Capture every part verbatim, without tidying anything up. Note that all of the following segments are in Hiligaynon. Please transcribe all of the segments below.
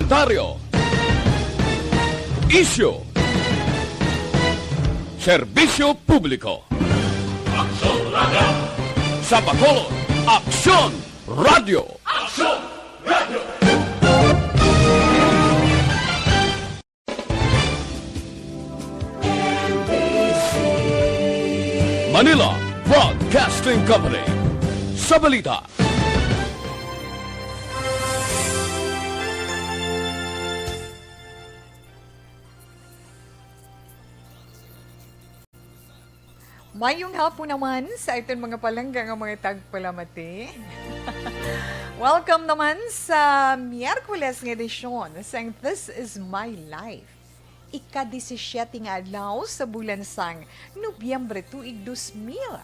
Komentaryo. Isyu. Serbisyo publiko. Aksyon Radio. Sa Bacolod, Aksyon Radio. Aksyon Radio. Manila Broadcasting Company. Sa balita. Mayong hapon naman sa aton mga palangga nga mga tagpalamati. Welcome naman sa Miyerkules nga edisyon sang This Is My Life. Ika-disisiete nga adlaw sa bulan sang Nobyembre tuig dos mil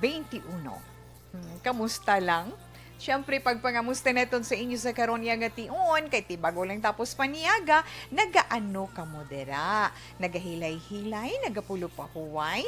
benti uno. Hmm, kamusta lang? Siyempre, pagpangamusta naton sa inyo sa karon iya nga tion, kay ti bago lang tapos paniaga, nagaano kamo dira? Nagahilay-hilay, nagapulo pa huway?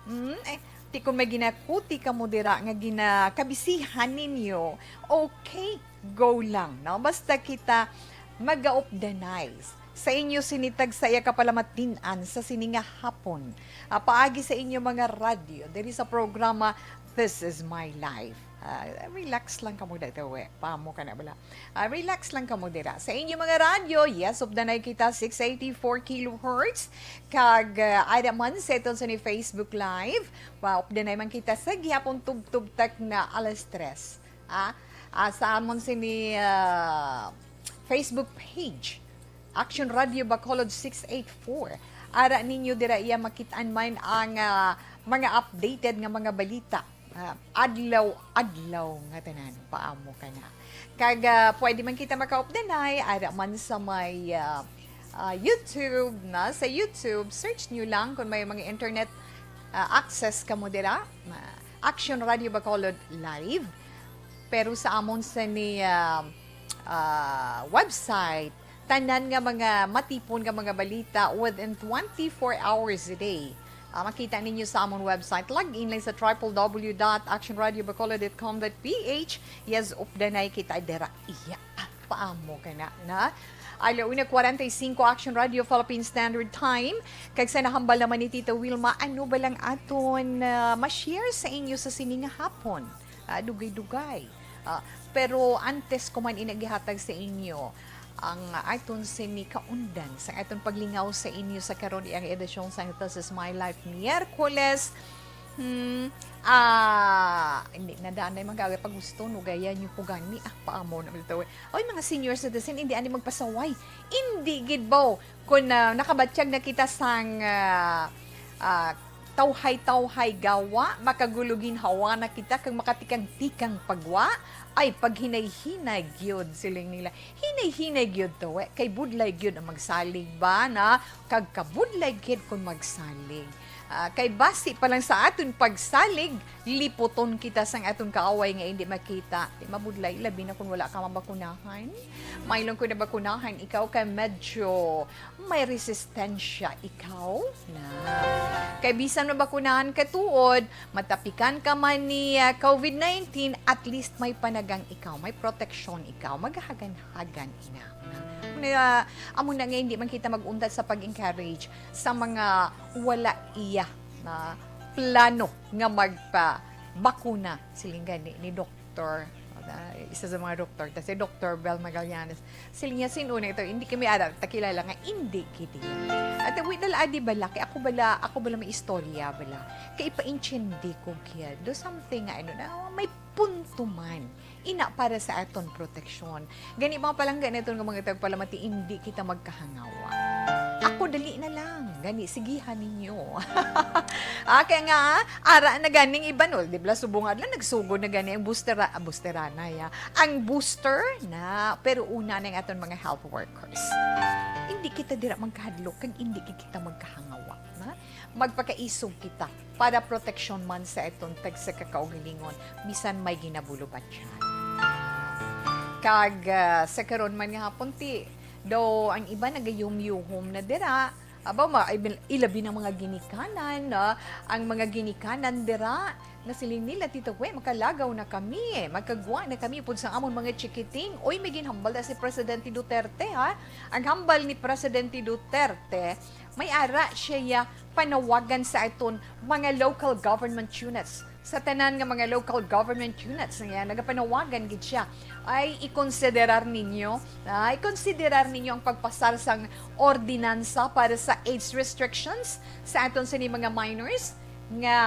Hmm, eh, ti kon may ginakuti kamo dira nga ginakabisihan ninyo, okay, go lang, no? Basta kita mag-updanay sa inyo sini tagsa iya ka palamatin-an sa sini nga hapon. Ah, paagi sa inyo mga radyo, diri sa programa This Is My Life. Ah, relax lang kamo dito, we. Paamo ka na bala. Ah, relax lang kamo dira. Sa inyo mga radyo, yes, updanay kita, six eighty-four kilohertz. Kag, ah, ada man sa iton sa ni Facebook Live, pa-, updanay man kita sa gihapon tubtob tak na alas tres. Ah, ah, sa amon sini, ah, Facebook page, Action Radio Bacolod six eight four. Ara ninyo dira iya makit-an man ang, ah, mga updated nga mga balita. Ah, adlaw-adlaw nga tanan, paamo ka na. Kag, ah, pwede man kita makaupdanay, ara man sa may, ah, ah, YouTube, na sa YouTube, search nyo lang kung may mga internet, ah, access kamo dira, ah, Action Radio Bacolod Live. Pero sa amon sa ni, ah, ah, website, tanan nga mga matipon nga mga balita within twenty-four hours a day. Ah, makita ninyo sa amon website. Log in lang sa triple W dot action radio bacolod dot com dot P H. Yes, updanay kita dira. Iya, ah, paamo ka na, na? Alauna kwarenta y cinco Action Radio Philippine Standard Time. Kag sa nahambal naman ni Tita Wilma, ano ba lang aton, ah, ma-share sa inyo sa sini nga hapon? Ah, dugay-dugay. Ah, pero antes ko man ina gihatag sa inyo ang aton sini kaundan sa aton paglingaw sa inyo sa karon iyang edisyon sa This Is My Life, Miyerkules. Hmm, ah, hindi na daan na yung mga pag gusto, no? Gaya niyo po gani. Ah, paamo na ito. Oy, mga senior citizen, hindi ani magpasaway. Hindi gid ba? Kung, ah, nakabatyag na kita sang, ah, ah, tawhay-tawhay gawa, makagulo ginhawa na kita, kag makatikang-tikang pagwa, ay paghinay-hinay gyud, siling nila. Hinay-hinay gyud to, eh, kay budlay gyud ang magsalig ba na, kag kabudlay gyud kung magsalig. Ah, kay basi pa lang sa aton pagsalig, liputon kita sang aton kaaway nga hindi makita. Di mabudlay, labi na kung wala ka mabakunahan. May lang ko nabakunahan, ikaw kay medyo may resistensya ikaw na. Kay bisan mabakunahan ka tuod, matapikan ka man ni, ah, covid nineteen, at least may panagang ikaw, may proteksyon ikaw, maghagan-hagan ina. Nga, amo na nga hindi man kita mag-untat sa pag-encourage sa mga wala iya na plano nga magpabakuna, siling gani ni Doktor, ah, isa sa mga doktor, ta si Doktor Bel Magallanes. Siling niya, "Sin-o na ito, hindi kami ara, takilala nga, hindi kiti." At wait na lang, di bala, kay ako bala, ako bala may istorya bala. Kay ipaintindi ko kaya, do something nga, ano, na may punto man. Ina para sa aton proteksyon. Gani, mga palangga naton nga mga tagpalamati, hindi kita magkahangawa. Ako, dali na lang. Gani, sigihan ninyo. Ah, kaya nga, ara na ganing iban, well, di ba, subong adlaw, nagsugod na gani ang booster, ah, boosterana, ya. Ang booster na, pero una na ang aton mga health workers. Hindi kita dira magkahadlok, kag hindi kita magkahangawa, na? Magpakaisog kita para proteksyon man sa aton tagsa ka kaugalingon, bisan may ginabulo pa dyan. Kag, ah, sa karon man nga hapon, ti, daw ang iba nagayumyuhom na dira, Abaw, ma-, ibil-, ilabi ng mga ginikanan, no? Ang mga ginikanan dira, nga siling nila, "Tito Gwe, makalagaw na kami, eh. Magkagwa na kami pud sa amon mga chikiting." Uy, may ginhambal na si Presidente Duterte, ha? Ang hambal ni Presidente Duterte, may ara siya ya panawagan sa aton mga local government units. Sa tanan nga mga local government units nga nagapanawagan gid siya, ay ikonsiderar ninyo, ah, ikonsiderar ninyo ang pagpasar sang ordinansa para sa age restrictions sa aton sini mga minors nga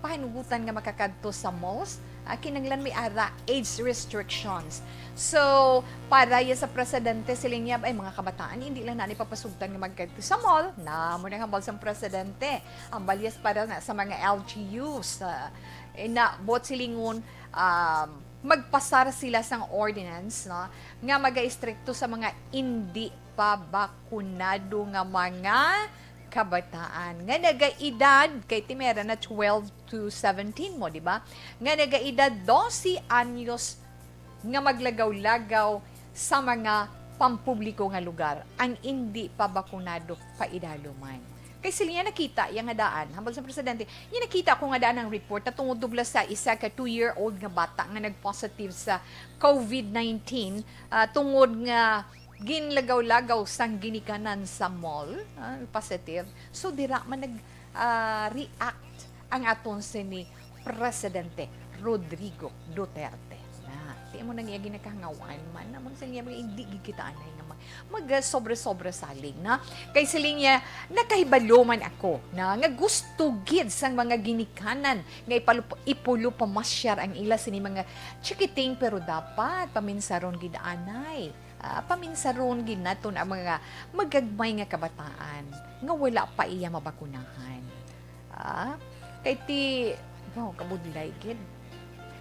pahanugutan nga makakadto sa malls. Ah, kinahanglan may ara age restrictions. So, para ya sa presidente, siling niya, ay, mga kabataan, hindi lang na ni papasugtan nga magkadto sa mall. Na mo na hambal sang presidente. Ang balyas para na sa mga L G Us. Ah, eh, na, buot silingon, um, magpasar sila sang ordinance, no, nga mag-istrikto sa mga indi pa bakunado nga mga kabataan nga nagaedad, kay timera na twelve to seventeen mo, di ba? Nga nagaedad dose anyos nga maglagaw-lagaw sa mga pampubliko nga lugar ang indi pa bakunado paidaluman. Kay sila niya nakita iya nga daan, hambal sa presidente, niya nakita ko nga daan ang report na tungod dubla sa isa ka two-year-old nga bata nga nag-positive sa covid nineteen, ah, tungod nga ginlagaw-lagaw sang ginikanan sa mall, ah, positive. So, dira man nag, ah, react ang aton sini Presidente Rodrigo Duterte. Na, di mo nang iya ginakahangawan man. Namon sa niya, mga hindi gid kita anay nga mag, mag, ah, sobre-sobre saling, na. Kay siling niya, "Nakahibalo man ako, na, nga gusto gid sang mga ginikanan nga ipalup-, ipulo pamasyar ang ila sini mga chikiting, pero dapat paminsaron gid anay." Ah, paminsaron gid naton ang mga magagmay nga kabataan nga wala pa iya mabakunahan. Ah, kay ti, no, kabudlay gid.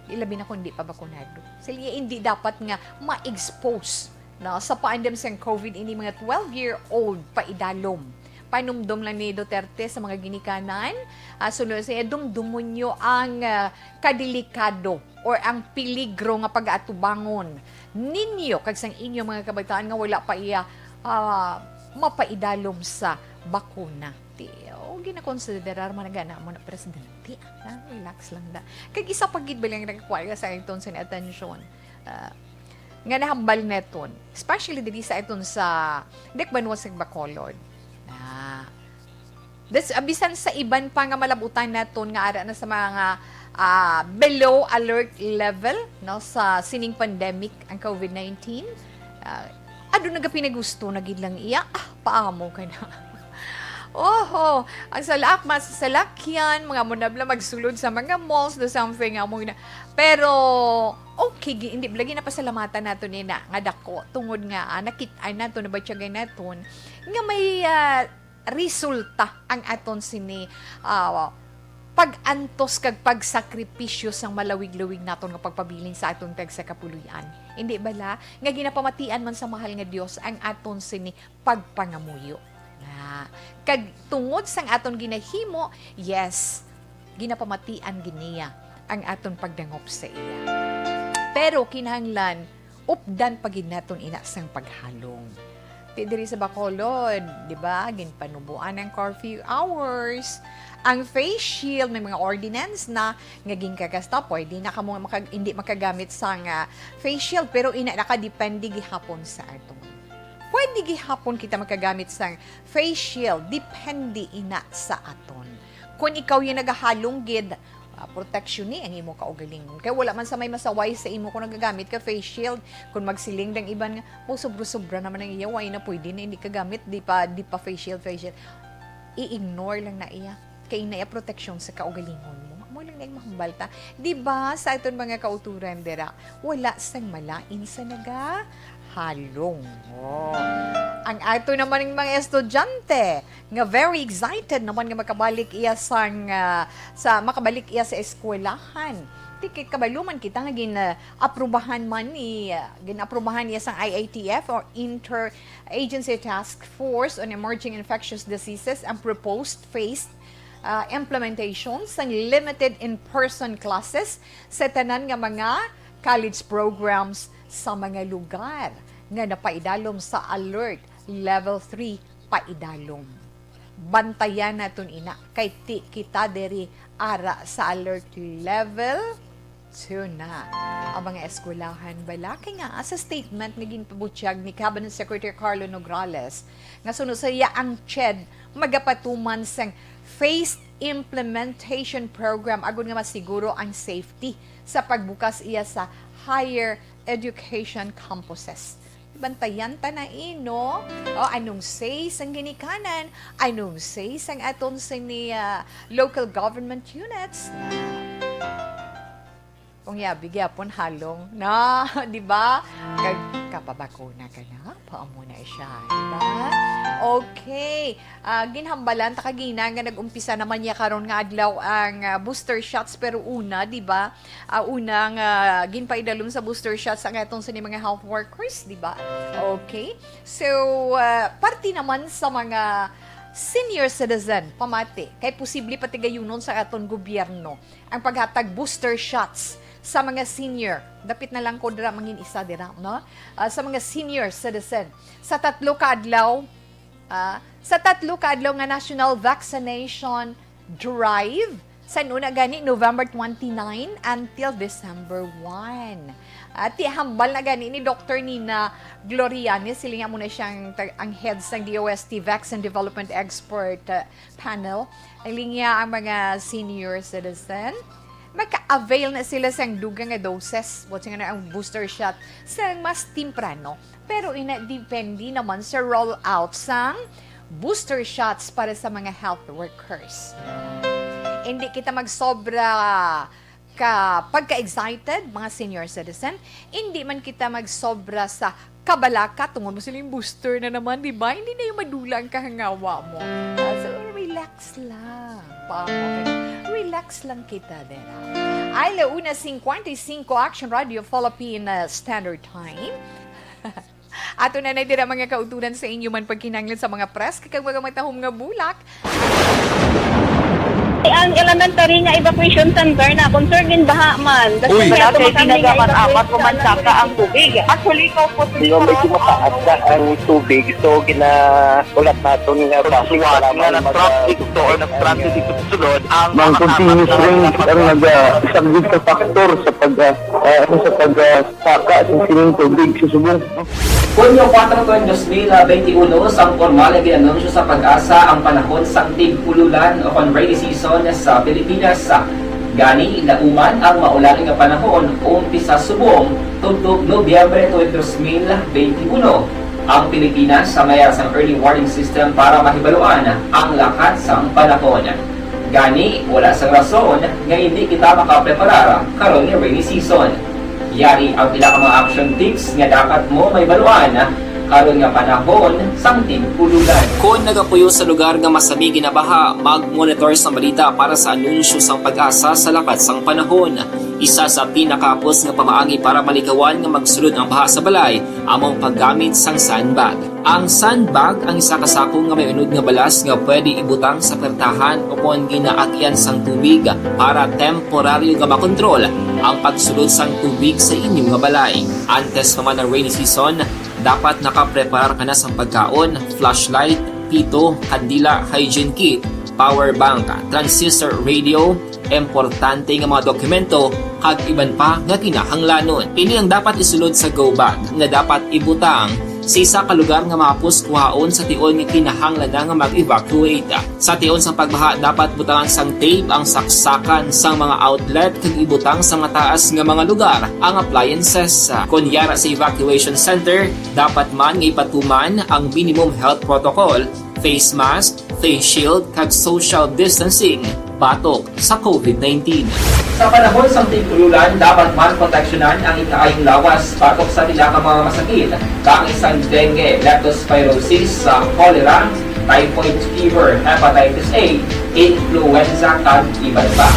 Di labi na kung di pa bakunado. Sila hindi dapat nga ma-expose, no, sa paandam sang covid ini mga twelve-year-old pa idalom. Panumdom lang ni Duterte sa mga ginikanan, ah, sunod sa iya, "Dumdumon niyo ang, ah, kadelikado or ang peligro nga pag-atubangon ninyo kag sang inyo mga kabataan nga wala pa iya, ah, mapaidalom sa bakuna." Ti, o, ginakonsiderar man gana mo na presidente. Ah, relax lang da. Kag isa pa gid ba lang nagkuha sa aton sa atensyon, ah, nga nahambal neton, especially diri sa aton sa Dikbanwa sa Bacolod. Ah, This, ah, bisan sa iban pa nga malabutan naton nga ara na sa mga, ah, below alert level, no, sa sining pandemic ang covid nineteen, ah, ado nagapinagusto na gid lang iya, ah, paamo ka na. Oho, ang salak, mga salakyan, mga munabla magsulod sa mga malls, do something, amo na. Pero, okay, gi-, hindi, lagi na pasalamatan nato ni na, nga dako, tungod nga, ah, nakit-, ay nato, nabatyagay naton, nga may, ah, resulta ang aton sini, ah, pag-antos kag pagsakripisyo sang malawig-lawig naton nga pagpabilin sa aton tagsa kapuloy-an. Hindi bala nga ginapamatian man sa mahal nga Dios ang aton sini pagpangamuyo? Na, kag tungod sang aton ginahimo, yes, ginapamatian gid niya ang aton pagdangop sa iya. Pero kinahanglan updan pa gid naton ina sang paghalong. Ti diri sa Bacolod, di ba, ginpanuboan ang curfew hours. Ang face shield, may mga ordinance na nga ginkagasta, pwede na kamo makag-, hindi makagamit sang, ah, face shield, pero ina nakadepende gihapon sa aton. Pwede gihapon kita makagamit sang face shield, depende ina sa aton. Kung ikaw yung nagahalong gid, ah, protection ni ang imo kaugalingon. Kay wala man sa may masaway sa imo kung nagagamit ka face shield. Kung magsiling dang iban nga, "Oh, sobra-sobra naman ang iya, why na pwede na hindi ka gamit, di pa, di pa face shield, face shield." I-ignore lang na iya. Kay na iya proteksyon sa kaugalingon mo. Amo lang na yung mahambal ta. Di ba, sa aton mga kauturan dira, wala sang malain sa naga halong. Oh. Ang ato naman ng mga estudyante nga very excited naman nga makabalik iya sang, ah, sa, makabalik iya sa eskwelahan. Ti kay kabalo man kita nga gin, ah, aprubahan man ni, ah, gin-aprubahan niya sang I A T F or Interagency Task Force on Emerging Infectious Diseases ang proposed phased, ah, implementation sang limited in-person classes sa tanan nga mga college programs sa mga lugar nga napaidalom sa Alert Level three paidalom. Bantayan naton ina, kay ti kita diri ara sa alert level two na. Ang mga eskwelahan bala, kay nga sa statement nga ginpabutyag ni Cabinet Secretary Carlo Nograles, nga suno sa iya ang CHED magapatuman sang phased implementation program agud nga masiguro ang safety sa pagbukas iya sa higher education campuses. Bantayan ta na, eh, no? O, anong say sang ginikanan? Anong say sang aton sini, ah, local government units? Na, kung yabi gyapon halong, na, di ba? Kag kapabakuna ka na, paamo na siya, di ba? Okay. Ah, ginhambalan ta kagina nga nag-umpisa naman niya karon nga adlaw ang, ah, booster shots, pero una, di ba? Ah, una nga ginpaidalom sa booster shots ang atong sini mga health workers, di ba? Okay. So, ah, parte naman sa mga senior citizen, pamati, kay posible patigayunon sa aton gobyerno ang paghatag booster shots sa mga senior. Dapit na lang ko dira, mangin isa dira, no? Ah, sa mga senior citizen. Sa tatlo ka adlaw, ah, sa tatlo ka adlaw nga national vaccination drive, sa una gani, November twenty-nine until December one. At ti hambal na gani ni Doctor Nina Glorianes, sila nga muna siyang tag-, ang head sang D O S T Vaccine Development Expert, ah, Panel. Ang linya ang mga senior citizen, maka-avail na sila sang dugang nga doses, what nga na ang booster shot, sa mas temprano. Pero ina, depende naman sa rollout sang booster shots para sa mga health workers. Hindi kita magsobra ka pagka-excited, mga senior citizen. Hindi man kita magsobra sa kabalaka tungod mo siling booster na naman, di ba? Hindi na yung madula ang kahangawa mo. Ah, so, relax lang. Pamo, relax lang kita, dera. Ay, la una cincuenta y cinco, Action Radio Philippine, uh, Standard Time. Ato na na dira mga kauturan sa inyo man pagkinahanglan sa mga press kag mga matahom nga bulak. Ang elementary nga evacuation center na concern gin baha man. Uy! Wala kay ginagaman apat ko man saka ang tubig. Actually, ko po. Medyo mataas na ang tubig, so ginahulat naton nga basig para nga na-traffic to or na-stranded dito sa sulod ang mga continuous rain ang nag-, ah, isang big factor sa pag, ah, ah, ano, sa pag, ah, saka sa sining tubig sa subong. Hunyo kuwatro, dos mil benti uno, sang pormal nga gin-anunsyo sa PAGASA ang panahon sang tig-ululan o kon rainy season sa Pilipinas. Gani, lauman ang maulan nga panahon umpisa subong tubtob Nobyembre tuig dos mil benti uno. Ang Pilipinas may ara sang early warning system para mahibaluan ang lakat sang panahon. Gani, wala sang rason nga hindi kita makapreparar karon nga rainy season. Yari ang pila ka mga action tips nga dapat mo mahibaluan karon nga panahon sang tig-ululan. Kon nagapuyo sa lugar nga masami ginabaha, mag-monitor sang balita para sa anunsyo sang PAGASA sa lakat sang panahon. Isa sa pinakahapos nga pamaagi para malikawan nga magsulod ang baha sa balay amo ang paggamit sang sandbag. Ang sandbag ang isa ka sako nga may unod nga balas nga pwede ibutang sa pertahan o kon ginaagyan sang tubig para temporaryo nga makontrol ang pagsulod sang tubig sa inyo nga balay. Antes pa man ang rainy season, dapat nakapreparar ka na sang pagkaon, flashlight, pito, kandila, hygiene kit, power bank, transistor radio, importante nga mga dokumento, kag iban pa nga kinahanglanon. Ini ang dapat isulod sa go bag nga dapat ibutang sa isa ka lugar nga mahapos kuhaon sa tion nga kinahanglan na nga mag-evacuate. Sa tion sang pagbaha, dapat butangan sang tape ang saksakan sang mga outlet kag ibutang sa mataas nga mga lugar ang appliances. Kon yara sa evacuation center, dapat man nga ipatuman ang minimum health protocol, face mask, face shield, kag social distancing batok sa COVID nineteen. Sa panahon sang tig-ululan, dapat man proteksyonan ang ikaayong lawas batok sa pila ka mga masakit, kaangay sang dengue, leptospirosis, sa cholera, typhoid fever, hepatitis A, influenza, kag iban pa.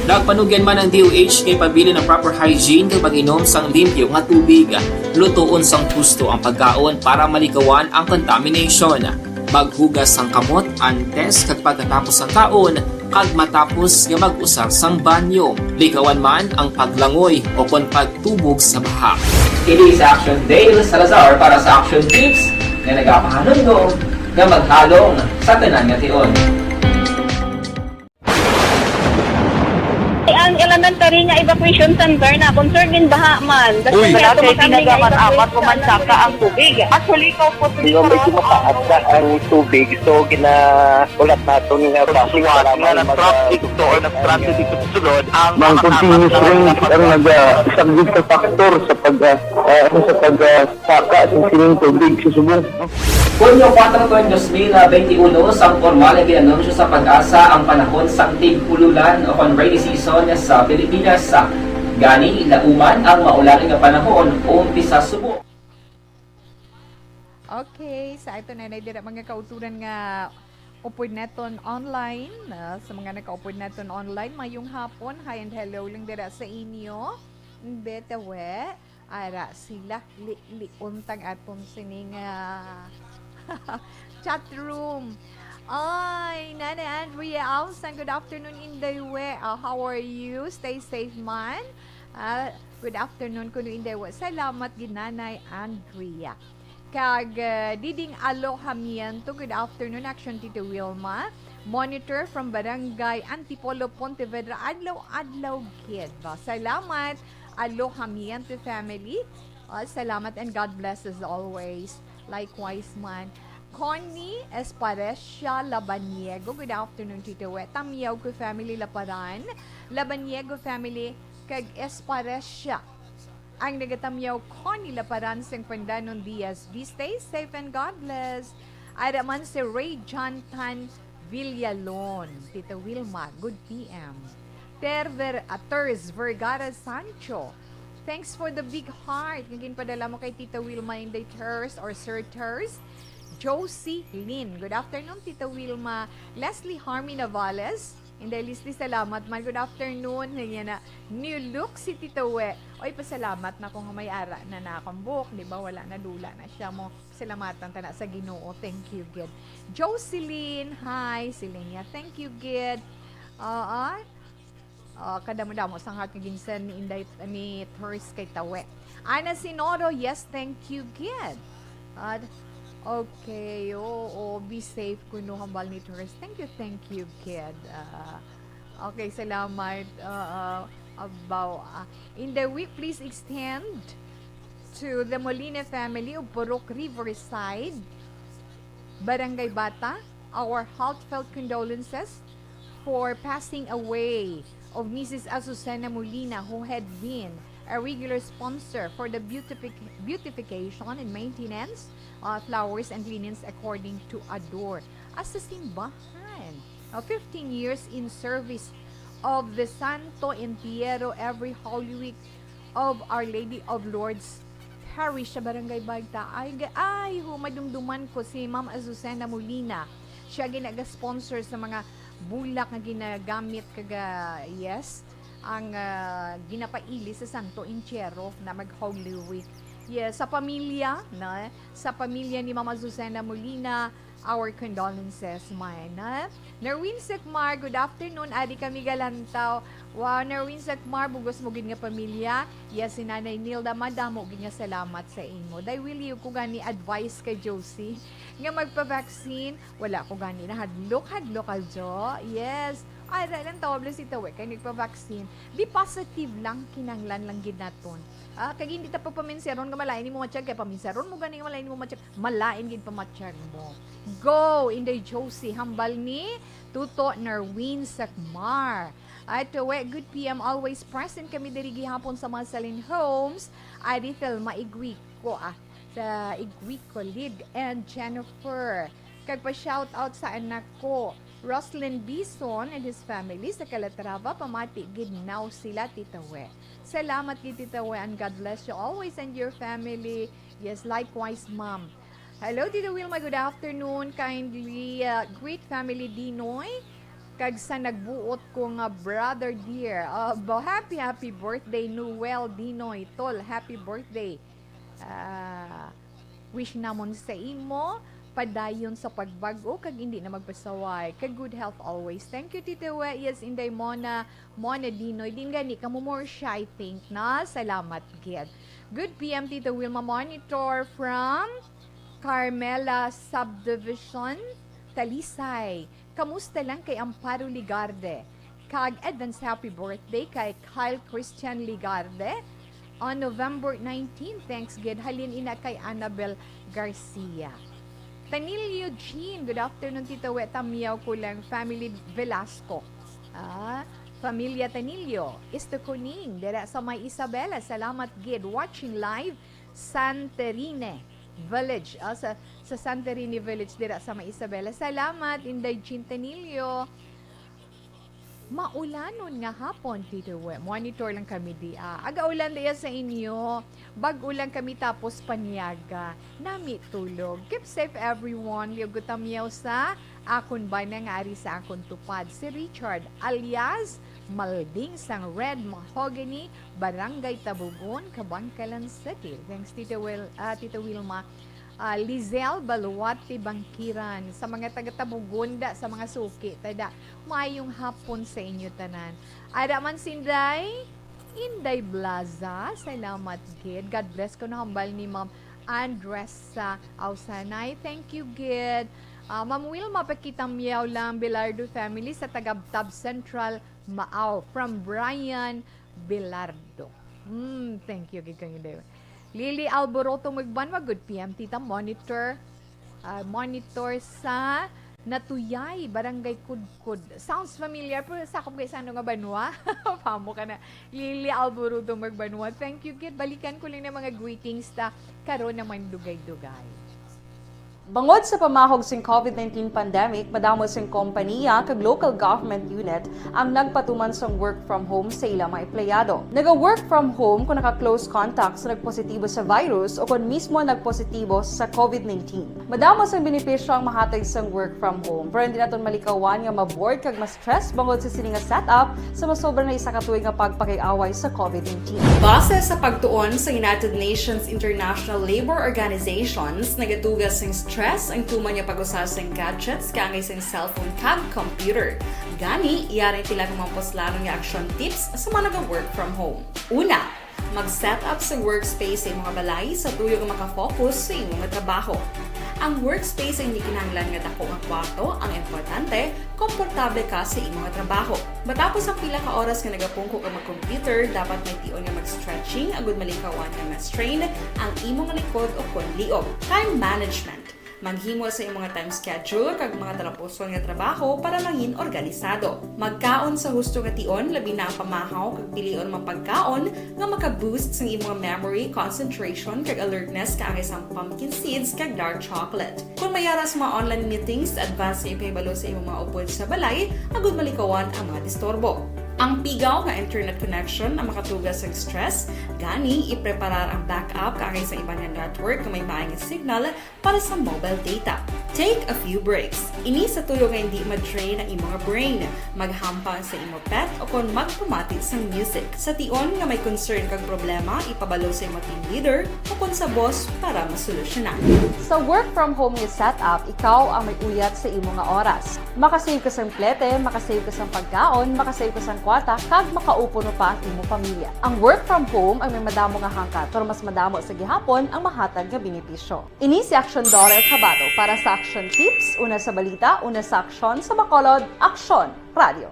Nagpanugyan man ang D O H nga ipabilin ang proper hygiene kag pag-inom sang limpyo nga tubig, lutoon sang husto ang pagkaon para malikawan ang contamination. Maghugas sang kamot antes kag pagkatapos sang kaon, kag matapos nga mag-usar sang banyo. Likawan man ang paglangoy o kon pagtubog sa baha. Ini si Action Dale Salazar para sa Action Tips nga nagapahanumdom nga maghalong sa tanan nga tion. Ang elementary nga evacuation center na concerned din baha man. Kasi Uy. Wala wala kay kami nga tinaga man evacuation amat ko man center. Saka ang tubig. Actually, ikaw po, Di ba, medyo mataas na ang tubig, so ginaulat naton nga Suwat nga na-trap dito or na-stranded dito sa sulod ang Mang mga continuous kasama rain na ang naga-, subject sa factor sa pag, ah, ah, ano, sa pag, ah, saka sa sining tubig sa subong. Hunyo kuwatro, dos mil benti uno, sang pormal nga gin-anunsyo sa PAGASA ang panahon sang tig-ululan o kon rainy season sa Pilipinas. Gani, lauman ang maulan nga panahon, umpisa subong. Okay, sa ato na na dira mga kauturan nga upod naton online, ah, sa mga nakaupod naton online, mayong hapon, hi and hello lang dira sa inyo. Betawe, ara sila, li-, liuntang aton sining, ah, chat room. Ay, Nanay Andrea Alsan, good afternoon, Inday We. Ah, how are you? Stay safe man. Ah, good afternoon, kuno Inday We. Salamat gid, Nanay Andrea. Kag, ah, Diding Alojamiento, good afternoon, Action Tito Wilma. Monitor from Barangay Antipolo, Pontevedra, adlaw-adlaw gid ba. Salamat, Alojamiento family. Ah, salamat and God bless as always. Likewise man. Connie Esparecia Labaniego, good afternoon, Tito We. Tamyaw ko family Laparan, Labaniego family, kag Esparecia. Ang nagatamyaw ko nila paran sang Pandanon D S B. Stay safe and God bless. Ara man si Ray John Tan Villalon. Tita Wilma, good P M. Terver, ah, Ters Vergara Sancho. Thanks for the big heart nga ginpadala mo kay Tita Wilma, Inday Ters or Sir Ters. Josie Lin. Good afternoon, Tita Wilma. Leslie Harmy Navales. Inday Leslie, salamat man. Good afternoon. Niya na, new look si Tito We. Oy, pasalamat na ko nga may ara na na akong buhok. Di ba? Wala na, dula na siya mo. Salamatan ta na sa Ginoo. Thank you, gid. Jocelyn, hi. Selenia, thank you, gid. Oo. Ah, kadamo-damo sang heart nga ginsan ni Inday, ni Ters kay Tawe. Ana Sinoro, yes, thank you, gid. Ah, okay, oo, be safe kuno hambal ni Ters. Thank you, thank you, gid. Ah, okay, salamat. Ah, ah, abaw, ah, Inday We, please extend to the Molina family of Purok Riverside, Barangay Bata, our heartfelt condolences for passing away of Missus Azucena Molina, who had been a regular sponsor for the beautific-, beautification and maintenance, uh, flowers and linens according to Ador. As sa simbahan, uh, fifteen years in service of the Santo Entierro every Holy Week of Our Lady of Lourdes Parish sa Barangay Bagta. Ay, ga-, ay, ho, madumduman ko si Ma'am Azucena Molina. Siya ginaga-sponsor sa mga bulak nga ginagamit kaga, yes, ang, ah, ginapaili sa Santo Entierro na mag Holy Week. Yes, sa pamilya, na, sa pamilya ni Ma'am Azucena Molina, our condolences, man, ha? Nerwin Sekmar, good afternoon. Adi kami galantaw. Wow, Nerwin Sekmar, bugos mo gid nga pamilya. Yes, si Nanay Nilda, madamo gid nga salamat sa imo. Day, will you ko gani advice kay Josie nga magpa-vaccine? Wala ko gani na hadlok-hadlok, Aljo. Yes. Ay, dahil ang tawag lang si Tawe kay nagpa-vaccine. Di positive lang, kinanglan lang gid naton. Ah, kag hindi ta pagpaminsaron nga malain nimo matiyag, kay paminsaron mo gani nga malain nimo matiyag, malain gid pamatyag mo. Go, Inday Josie, hambal ni Tuto Nerwin Sakmar. At, uh, we, good P M, always present kami diri gihapon sa Masalin Homes. Ari Thelma Iguico, ah, sa Iguico, Lid and Jennifer. Kag pa-shout out sa anak ko, Roslyn Bison and his family sa Calatrava. Pamati gid naw sila, Tita We. Salamat gid, Tita We, and God bless you always and your family. Yes, likewise, ma'am. Hello, Tita Wilma. Good afternoon. Kindly, uh, greet family Dinoy. Kag sa nagbuot ko nga brother dear. Uh, ba-, happy, happy birthday, Noel Dinoy. Tol, happy birthday. Ah, wish namon sa imo, padayon sa pagbag-o, kag hindi na magpasaway. Kag good health always. Thank you, Tita We. Yes, Inday Mona, Mona Dinoy. Din gani, kamo more shy, think, na? Salamat, gid. Good P M, Tita Wilma Monitor from Carmela Subdivision, Talisay. Kamusta lang kay Amparo Ligarde? Kag advance happy birthday kay Kyle Christian Ligarde on November nineteen. Thanks gid. Halin ina kay Annabel Garcia. Tanilio Jean, good afternoon, Tita We. Tamyaw ko lang, family Velasco. Ah, Familia Tanilio, Isto Kuning, dira sa may Isabela. Salamat gid. Watching live, Santerine Village. Ah, sa, sa Santerine Village, dira sa may Isabela. Salamat, Inday Jean Tanilio. Maulanon nga hapon, Tito We. Monitor lang kami di, ah. Aga ulan diya sa inyo. Bag-o lang kami tapos panyaga. Nami tulog. Keep safe, everyone. Liog ko tamyaw sa akon bana nga ari sa akon tupad. Si Richard, alias Malding sang Red Mahogany, Barangay Tabugon, Kabankalan City. Thanks, Tito Wil-, ah, Tito Wilma. Ah, Lizelle Baluarte Bangkiran, sa mga taga Tabugon da, sa mga suki, tada, maayong hapon sa inyo tanan. Ada man sinday, Inday Blaza, salamat gid. God bless ko na hambal ni Ma'am Andressa Ausanay. Thank you gid. Ah, Ma'am Wilma, pakitamyaw lang, Belardo family sa taga Tab Central, Maaw. From Brian Belardo. Hmm, thank you gid kang Inday. Lily Alboroto Magbanwa, good P M, Tita. Monitor, ah, monitor sa Natuyay, Barangay Kudkod. Sounds familiar, pero sakop kay sa ano nga banwa? Pamo ka na. Lily Alboroto Magbanwa. Thank you, kid. Balikan ko lang ng mga greetings ta karon naman dugay-dugay. Bangod sa pamahog sing covid nineteen pandemic, madamo sing kompaniya kag local government unit ang nagpatuman sang work from home sa ila mga empleyado. Naga-work from home kung naka-close contact sa nagpositibo sa virus o kon mismo nagpositibo sa covid nineteen. Madamo sang benepisyo ang mahatag sang work from home, pero hindi naton malikawan nga ma-bored kag ma-stress bangod sa sini nga setup sa masobra na isa ka tuig nga pagpakig-away sa covid nineteen. Base sa pagtuon sa United Nations International Labor Organizations, nagatuga sing stress ang tuman nga pag-usa sing gadgets kaangay sing cellphone kag computer. Gani, yari sila nga mga puslanon nga action tips sa mga naga-work from home. Una, mag-set up sa workspace sa imo nga balay sa tuyo nga makafocus sa imo nga trabaho. Ang workspace ay hindi kinahanglan nga dako nga kwarto, ang importante, komportable ka sa imo nga trabaho. Matapos ang pila ka oras nga nagapungko ka mag-computer, dapat may tion nga mag-stretching agud malikawan nga ma-strain ang imo nga likod o kon liog. Time management. Maghimo sa imo nga time schedule kag mga talapuson nga trabaho para mangin organisado. Magkaon sa husto nga tion, labi na ang pamahaw kag pilion mga pagkaon nga maka-boost sang imo nga memory, concentration, kag alertness kaangay sang pumpkin seeds kag dark chocolate. Kon may ara sa mga online meetings, advance nga ipahibalo sa imo mga upod sa balay agud malikawan ang mga disturbo. Ang pigaw nga internet connection ang makatuga sang stress, gani ipreparar ang backup kaangay sa iban nga network nga may maayong signal para sa mobile data. Take a few breaks. Ini sa tuyo nga hindi ma-drain ang imo nga brain. Maghampang sa imo pet o kon magpamati sang music. Sa tion nga may concern kag problema, ipabalo sa imo team leader o kon sa boss para masolusyonan. Sa work from home nga setup, ikaw ang may uyat sa imo nga oras. Makasave ka sang plete, makasave ka sang pagkaon, makasave ka sang kwarta, kag makaupo pa ang imo pamilya. Ang work from home ang may madamo nga hangkat, pero mas madamo sa gihapon ang mahatag nga benepisyo. Ini si Action Dollar Kabato para sa action tips, una sa balita, una sa aksyon, sa Bacolod, Aksyon Radio.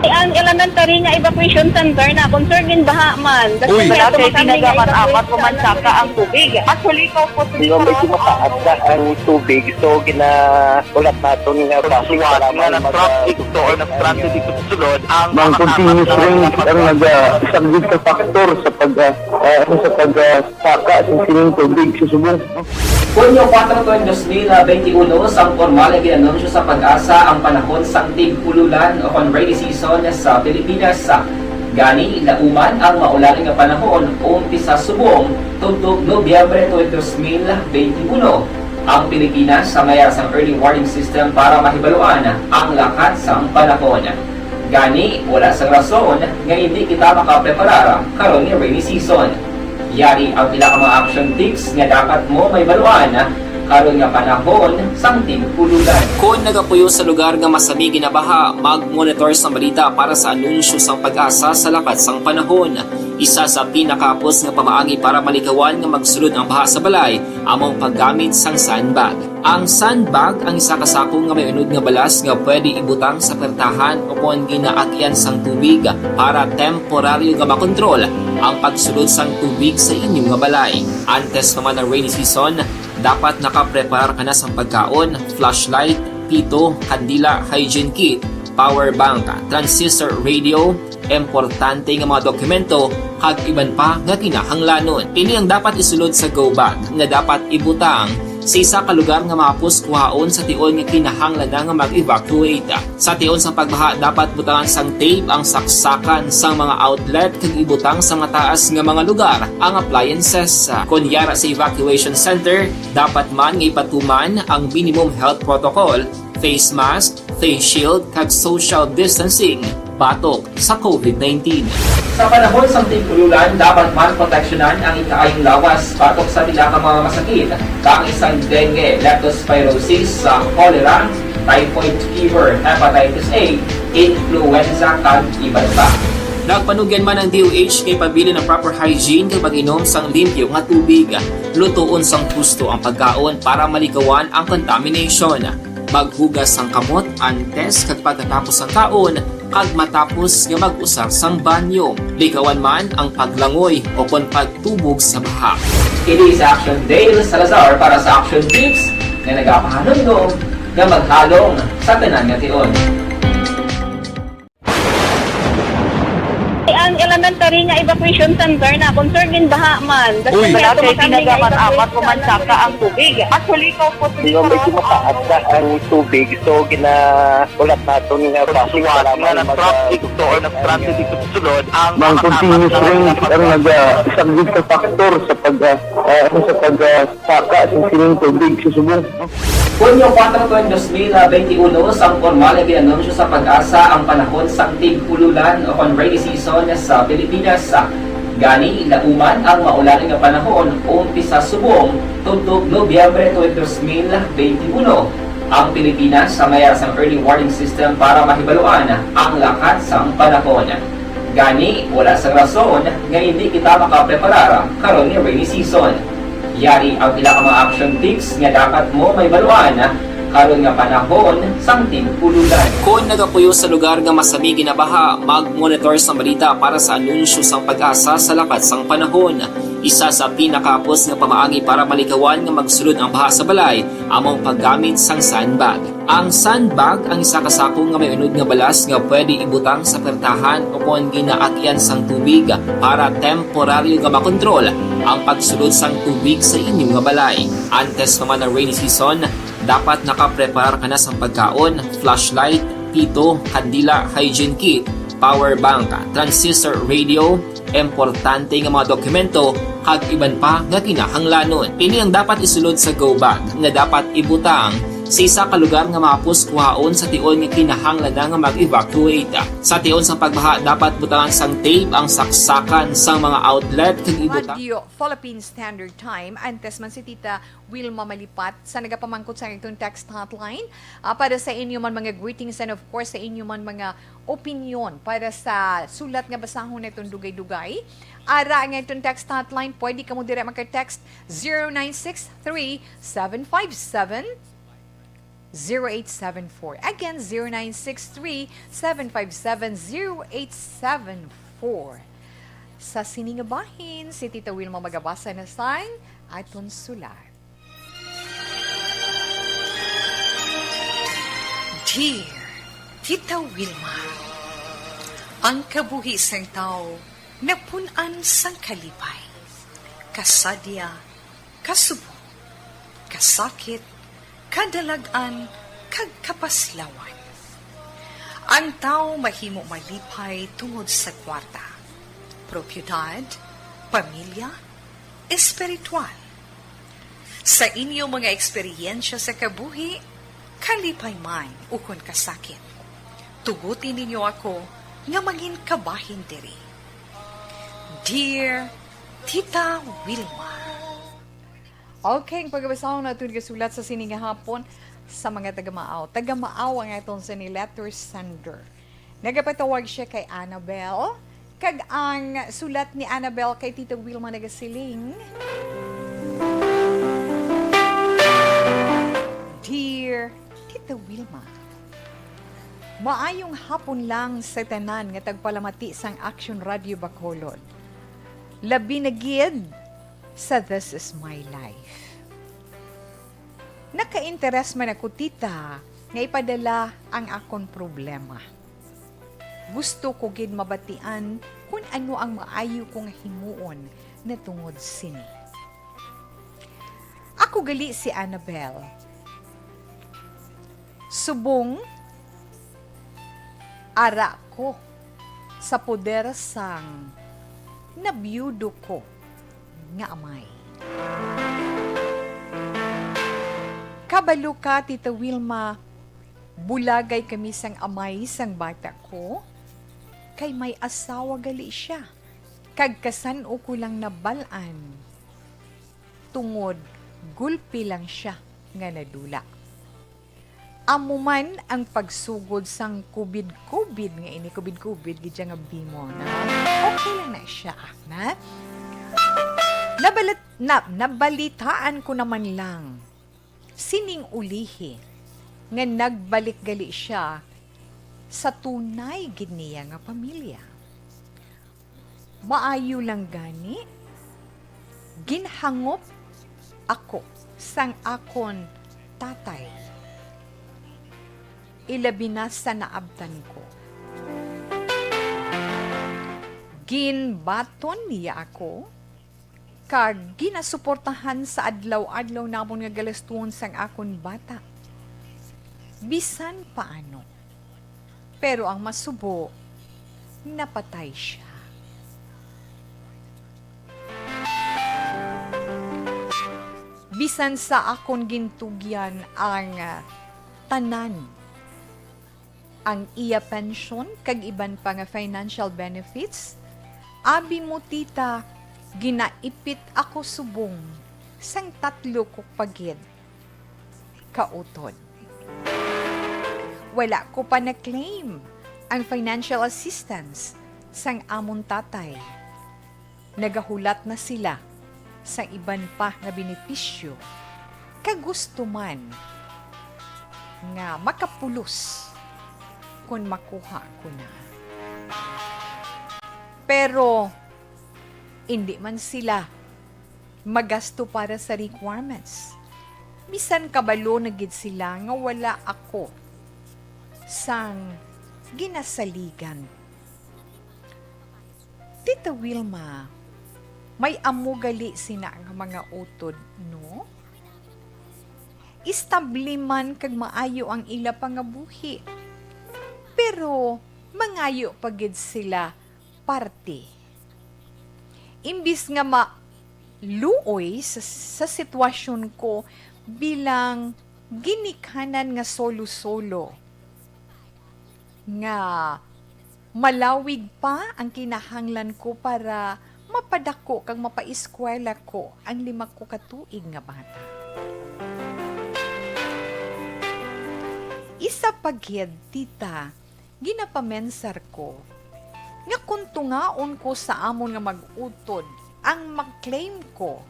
Ang Elementary nga Evacuation Center na concerned in baha man. Uy. Wala kay tinaga man apat o man saka ang tubig. Actually, kaupos Nga medyo mataas na ang tubig, so ginaulat naton nga Sa suwat nga na-stranded dito or na-stranded dito sa sulod, ang mga kasama continuous rain ang nagasaglit sa factor sa pag, ah, ah, sa pag, ah, saka sa sining tubig sa subong. Hunyo kuwatro, dos mil benti uno, sang pormal nga gin-anunsyo sa PAGASA ang panahon sang tig-ululan o kon rainy season sa Pilipinas. Gani, lauman ang maulan nga panahon umpisa subong tubtob Nobyembre twenty, dos mil benti uno. Ang Pilipinas may ara sang early warning system para mahibaluan ang lakat sang panahon. Gani, wala sang rason nga indi kita makapreparar karon nga rainy season. Yari ang pila ka mga action tips nga dapat mo mahibaluan karon nga panahon sang tig-ululan. Kon nagapuyo sa lugar nga masami ginabaha, mag-monitor sang balita para sa anunsyo sang PAGASA sa lakat sang panahon. Isa sa pinakahapos nga pamaagi para malikawan nga magsulod ang baha sa balay amo ang paggamit sang sandbag. Ang sandbag ang isa ka sako nga may unod nga balas nga pwede ibutang sa pertahan o kon ginaagian sang tubig para temporaryo nga makontrol ang pagsulod sang tubig sa inyo nga balay. Antes pa man ang rainy season, dapat nakapreparar ka na sang pagkaon, flashlight, pito, kandila, hygiene kit, power bank, transistor radio, importante nga mga dokumento, kag iban pa nga kinahanglanon. Ini ang dapat isulod sa go bag nga dapat ibutang sa isa ka lugar nga mahapos kuhaon sa tion nga kinahanglan na nga mag-evacuate. Sa tion sa pagbaha, dapat butangan sang tape ang saksakan sang mga outlet kag ibutang sa mataas nga mga lugar ang appliances. Kon yara sa evacuation center, dapat man nga ipatuman ang minimum health protocol, face mask, face shield, kag social distancing batok sa covid nineteen. Sa panahon sang tig-ululan, dapat man proteksyonan ang ikaayong lawas batok sa pila ka mga masakit, kaangay sang dengue, leptospirosis, sa cholera, typhoid fever, hepatitis A, influenza, kag iban pa. Nagpanugyan man ang D O H kay pabilin ang proper hygiene kag pag-inom sang limpyo nga tubig. Lutoon sang husto ang pagkaon para malikawan ang contamination. Maghugas sang kamot antes kag pagkatapos sang kaon, kag matapos nga mag-usar sang banyo. Likawan man ang paglangoy o kon pagtubog sa baha. Kini si Action Dale Salazar para sa Action Tips nga nagapahanumdom nga maghalong sa tanan nga tion. Ang elementary nga evacuation center na concern gin baha man. Uy. Wala kay ginagamang amat ko man saka ang tubig. Actually, ko po Nga medyo mataas na ang tubig, so ginaulat naton nga basi nga wala man nag-traffic to or nag-transit dito sa sulod ang mga continuous rain ang naga-, isa gid sa factor sa pag, ah, ah, ano, sa pag, ah, saka sa sining tubig sa subong. Hunyo kuwatro, twenty twenty-one, sang pormal nga gin-anunsyo sa PAGASA ang panahon sang tig-ululan o kon rainy season sa Pilipinas. Gani, lauman ang maulan nga panahon umpisa subong tubtob Nobyembre twenty twenty-one. Ang Pilipinas sa may ara sang early warning system para mahibaluan ang lakat sang panahon. Gani, wala sang rason nga hindi kita makapreparar karon nga rainy season. Yari ang pila ka mga action tips nga dapat mo mahibaluan karon nga panahon sang tig-ululan. Kon nagapuyo sa lugar nga masami ginabaha, mag-monitor sa balita para sa anunsyo sang PAGASA sa lakat sang panahon. Isa sa pinakahapos nga pamaagi para malikawan nga magsulod ang baha sa balay amo ang paggamit sang sandbag. Ang sandbag ang isa ka sako nga may unod nga balas nga pwede ibutang sa pertahan o kon ginaagian sang tubig para temporaryo nga makontrol ang pagsulod sang tubig sa inyo nga balay. Antes pa man ang rainy season, dapat nakapreparar ka na sang pagkaon, flashlight, pito, kandila, hygiene kit, power bank, transistor radio, importante nga mga dokumento, kag iban pa nga kinahanglanon. Ini ang dapat isulod sa go bag nga dapat ibutang sa isa ka lugar nga mahapos kuhaon sa tion nga kinahanglan na nga mag-evacuate. Sa tion sang pagbaha, dapat butangan sang tape ang saksakan sang mga outlet kag ibutang Radio Philippine Standard Time, antes man si Tita Wilma Malipat sa nagapamangkot sa aton text hotline. Ah, para sa inyo man mga greetings and of course sa inyo man mga opinyon para sa sulat nga basahon naton dugay-dugay. Ara ang aton text hotline, pwede kamo dira maka-text zero nine six three, seven five seven, zero eight seven four. Again, zero nine six three, seven five seven, zero eight seven four. Sa sini nga bahin, si Tita Wilma magabasa na sang aton sulat. Dear Tita Wilma, ang kabuhi sang tawo napun-an sang kalipay, kasadya, kasubong, kasakit, kadalag-an, kag kapaslawan. Ang tawo mahimo malipay tungod sa kwarta, propiedad, pamilya, espiritual. Sa inyo mga eksperyensya sa kabuhi, kalipay man ukon kasakit, tuguti ninyo ako nga mangin kabahin diri. Dear Tita Wilma. Okay, ang pagbasahon naton nga sulat sa sini nga hapon sa mga taga-Maaw. Taga-Maaw ang aton sini letter sender. Nagapatawag siya kay Annabel. Kag ang sulat ni Annabel kay Tita Wilma nagasiling, Dear Tita Wilma, maayong hapon lang sa tanan nga tagpalamati sang Action Radio Bacolod. Labi na gid sa This Is My Life. Nakainteres man ako, tita, nga ipadala ang akon problema. Gusto ko gid mabatian kon ano ang maayo ko nga himuon natungod sini. Ako gali si Annabel. Subong ara ko sa poder sang nabiyudo ko nga amay. Kabalo ka, Tita Wilma, bulagay kami sang amay sang bata ko, kay may asawa gali sia, kag kasan-o ko lang nabal-an, tungod gulpi lang sia nga nadula. Amo man ang pagsugod sang kubid-kubid nga ini, kubid-kubid gid siya nga bimo, na okay lang na siya, na? Nabalat-, na, nabalitaan ko naman lang sining ulihi nga nagbalik gali siya sa tunay gid niya nga pamilya. Maayo lang gani, ginhangop ako sang akon tatay, ilabi na sa naabtan ko. Ginbaton niya ako kag ginasuportahan sa adlaw-adlaw namon nga galastuhon sang akon bata. Bisan paano. Pero ang masubo, napatay sia. Bisan sa akon gintugyan ang, ah, tanan, ang iya pensyon kag iban pa nga financial benefits, abi mo, tita, ginaipit ako subong sang tatlo ko pa gid ka utod. Wala ko pa na-claim ang financial assistance sang amon tatay. Nagahulat na sila sa iban pa nga benepisyo, kag gusto man nga makapulos kon makuha ko na. Pero indi man sila magasto para sa requirements. Bisan kabalo na gid sila nga wala ako sang ginasaligan. Tita Wilma, may amo gali sina nga mga utod, no? Estable man kag maayo ang ila pangabuhi, pero mangayo pa gid sila parte. Imbis nga maluoy sa, sa sitwasyon ko bilang ginikanan nga solo-solo, nga malawig pa ang kinahanglan ko para mapadako kag mapaeskwela ko ang lima ko ka tuig nga bata. Isa pa gid, tita, ginapamensar ko nga kon tungaon ko sa amon nga mag-utod ang mag-claim ko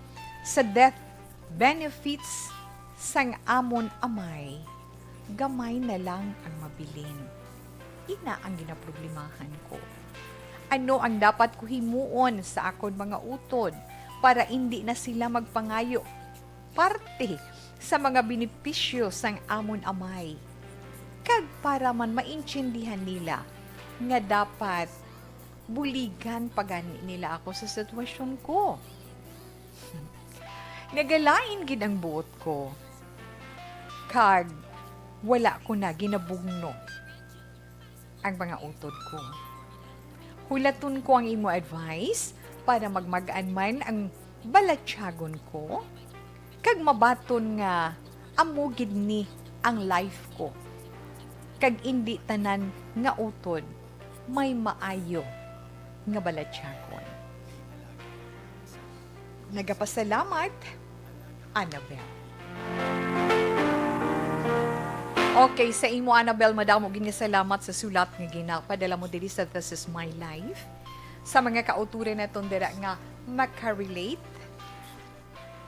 sa death benefits sang amon amay, gamay na lang ang mabilin. Ina ang ginaproblemahan ko. Ano ang dapat ko himuon sa akon mga utod para indi na sila magpangayo parte sa mga benepisyo sang amon amay? Kag para man maintindihan nila nga dapat buligan pa gani nila ako sa sitwasyon ko. Nagalain gid ang buot ko, kag wala ko na ginabugno ang mga utod ko. Hulaton ko ang imo advice para magmag-an man ang balatyagon ko, kag mabaton nga amo gid ni ang life ko, kag indi tanan nga utod may maayo nga balatyagon. Nagapasalamat, Annabel. Okay, sa imo, Annabel, madamo gid nga salamat sa sulat nga ginapadala mo diri sa This Is My Life. Sa mga kauturan naton dira nga makarelate,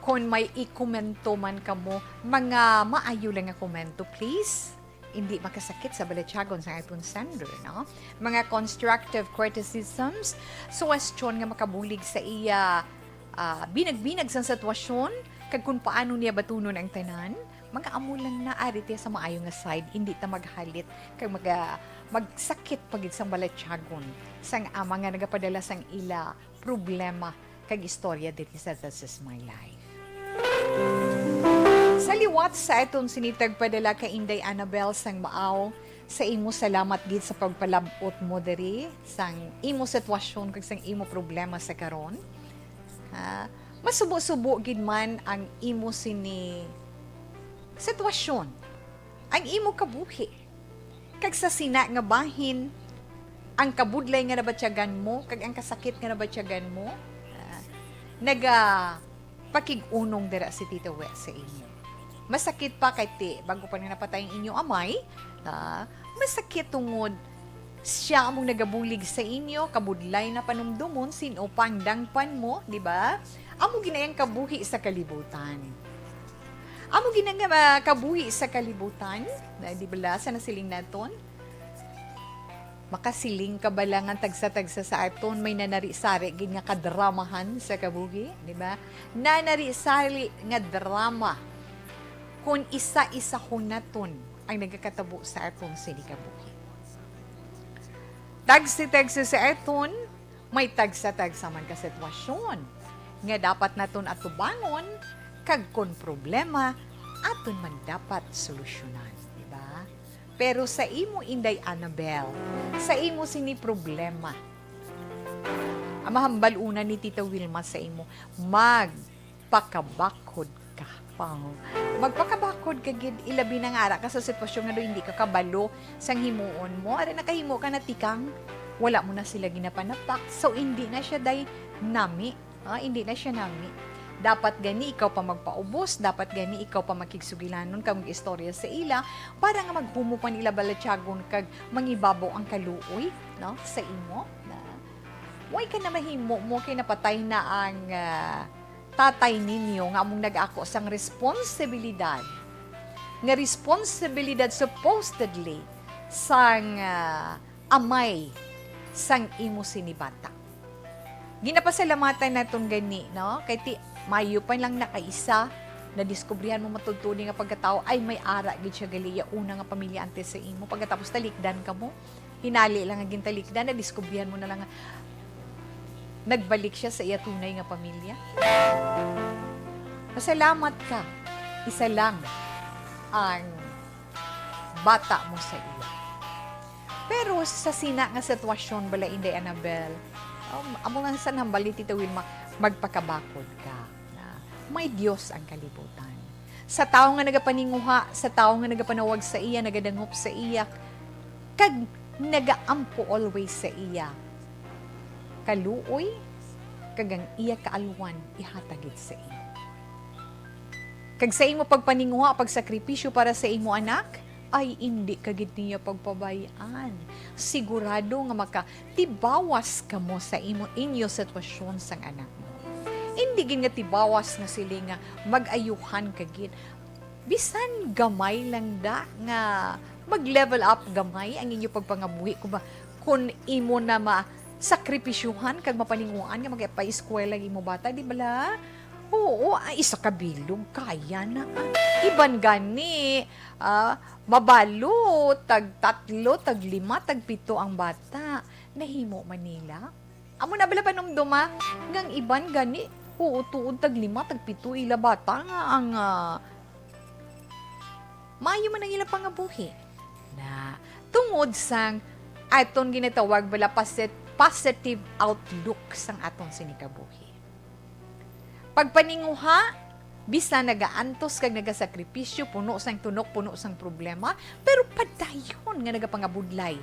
kon may ikomento man kamo, mga maayo lang nga komento, please. Hindi makasakit sa balatyagon sa aton sender, no? Mga constructive criticisms, suwestyon nga makabulig sa iya, ah, binag-binag sang sitwasyon, kag kung paano niya batunon ang tanan, mga amo lang na ari tiya sa maayo nga side, hindi ta maghalit kag maga-, magsakit pa gid sang balatyagon sang ama nga nagapadala sang ila problema kag istorya diri sa This Is My Life. Sa liwat sa aton sini tagpadala kay Inday Annabel sang Maaw, sa imo salamat gid sa pagpalab-ot mo diri sang imo sitwasyon kag sang imo problema sa karon. Ha? Masubo-subo gid man ang imo sini sitwasyon, ang imo kabuhi. Kag sa sina nga bahin, ang kabudlay nga nabatyagan mo kag ang kasakit nga nabatyagan mo, ah, nagapakig-unong dira si Tita Wet sa inyo. Masakit pa kay ti, bago pa nga napatay ang inyo amay, ah, masakit tungod siya among nagabulig sa inyo, kabudlay na panumdomon, sin-o pang dangpan mo, di ba? Amo ginayang kabuhi sa kalibutan. Amo gina nga, ah, kabuhi sa kalibutan, na, di bala, sa nasiling naton? Makasiling ka bala nga tagsa-tagsa sa aton may nanari-sari gid nga kadramahan sa kabuhi, di ba? Nanari-sari nga drama kung isa-isahon naton ang nagakatabo sa aton sini kabuhi. Tagsa-tagsa sa aton, may tagsa-tagsa man ka sitwasyon nga dapat naton atubangon, kag kon problema, aton man dapat solusyonan, di ba? Pero sa imo, Inday Annabel, sa imo sini problema, ang mahambal una ni Tita Wilma sa imo, magpakabakod ka. Wow. Magpakabakod ka gid, ilabi na nga ara ka sa sitwasyon nga daw hindi ka kabalo sang himuon mo. Ara nakahimo ka na tikang, wala mo na sila ginapanapak. So, hindi na siya day nami. Ah, hindi na siya nami. Dapat gani ikaw pa magpaubos, dapat gani ikaw pa makigsugilanon kag mag-istorya sa ila para nga maghumok man ila balatyagon kag mangibabaw ang kaluoy, no, sa imo. Na, way ka na mahimo mo kay napatay na ang, ah, tatay ninyo nga among nag-ako sang responsibilidad, nga responsibilidad supposedly sang, ah, amay sang imo sini bata. Ginapasalamatan naton gani, no? Kay ti, mayo pa lang nakaisa, nadiskubrihan mo matudtod nga pagkatawo, ay, may ara gid siya gali, iya una nga pamilya antes sa imo. Pagkatapos talikdan ka mo, hinali lang nga gintalikdan, nadiskubrihan mo na lang nga nagbalik siya sa iya tunay nga pamilya. Pasalamat ka. Isa lang ang bata mo sa iya. Pero sa sina nga sitwasyon bala, Inday Annabel, um, amo nga sa nambal ni Tita Wilma, magpakabakod ka na may Dios ang kalibutan. Sa tawo nga nagapaninguha, sa tawo nga nagapanawag sa iya, nagadangop sa iya, kag nagaampo always sa iya, kaluoy kag ang iya kaalwan ihatag gid sa imo. Kag sa imo pagpaninguha, pagsakripisyo para sa imo anak, ay indi ka gid niya pagpabay-an. Sigurado nga makatibawas kamo sa imo, inyo sitwasyon sang anak mo. Indi gid nga tibawas nga sila nga mag-ayuhan ka gid. Bisan gamay lang da nga mag-level up gamay ang inyo pagpangabuhi, kung ba, kung imo na masakripisyuhan kag mapaninguhaan nga magpaeskwela ang imo bata, di bala? Oo, ay, isa ka bilog, kaya na, ah. Iban gani, ah, mabalo, tag tatlo, tag lima, tag pito ang bata. Nahimo man nila. Amo na bala panumdoma, ngang iban gani, oo, tuod tag lima, tag pito ila bata nga ang, ah, maayo man ang ila pangabuhi. Na, tungod sang aton ginatawag bala posit-, positive outlook sang aton sini kabuhi. Pagpaninguha, bisan nagaantos kag nagasakripisyo, puno sang tunok, puno sang problema, pero padayon nga nagapangabudlay.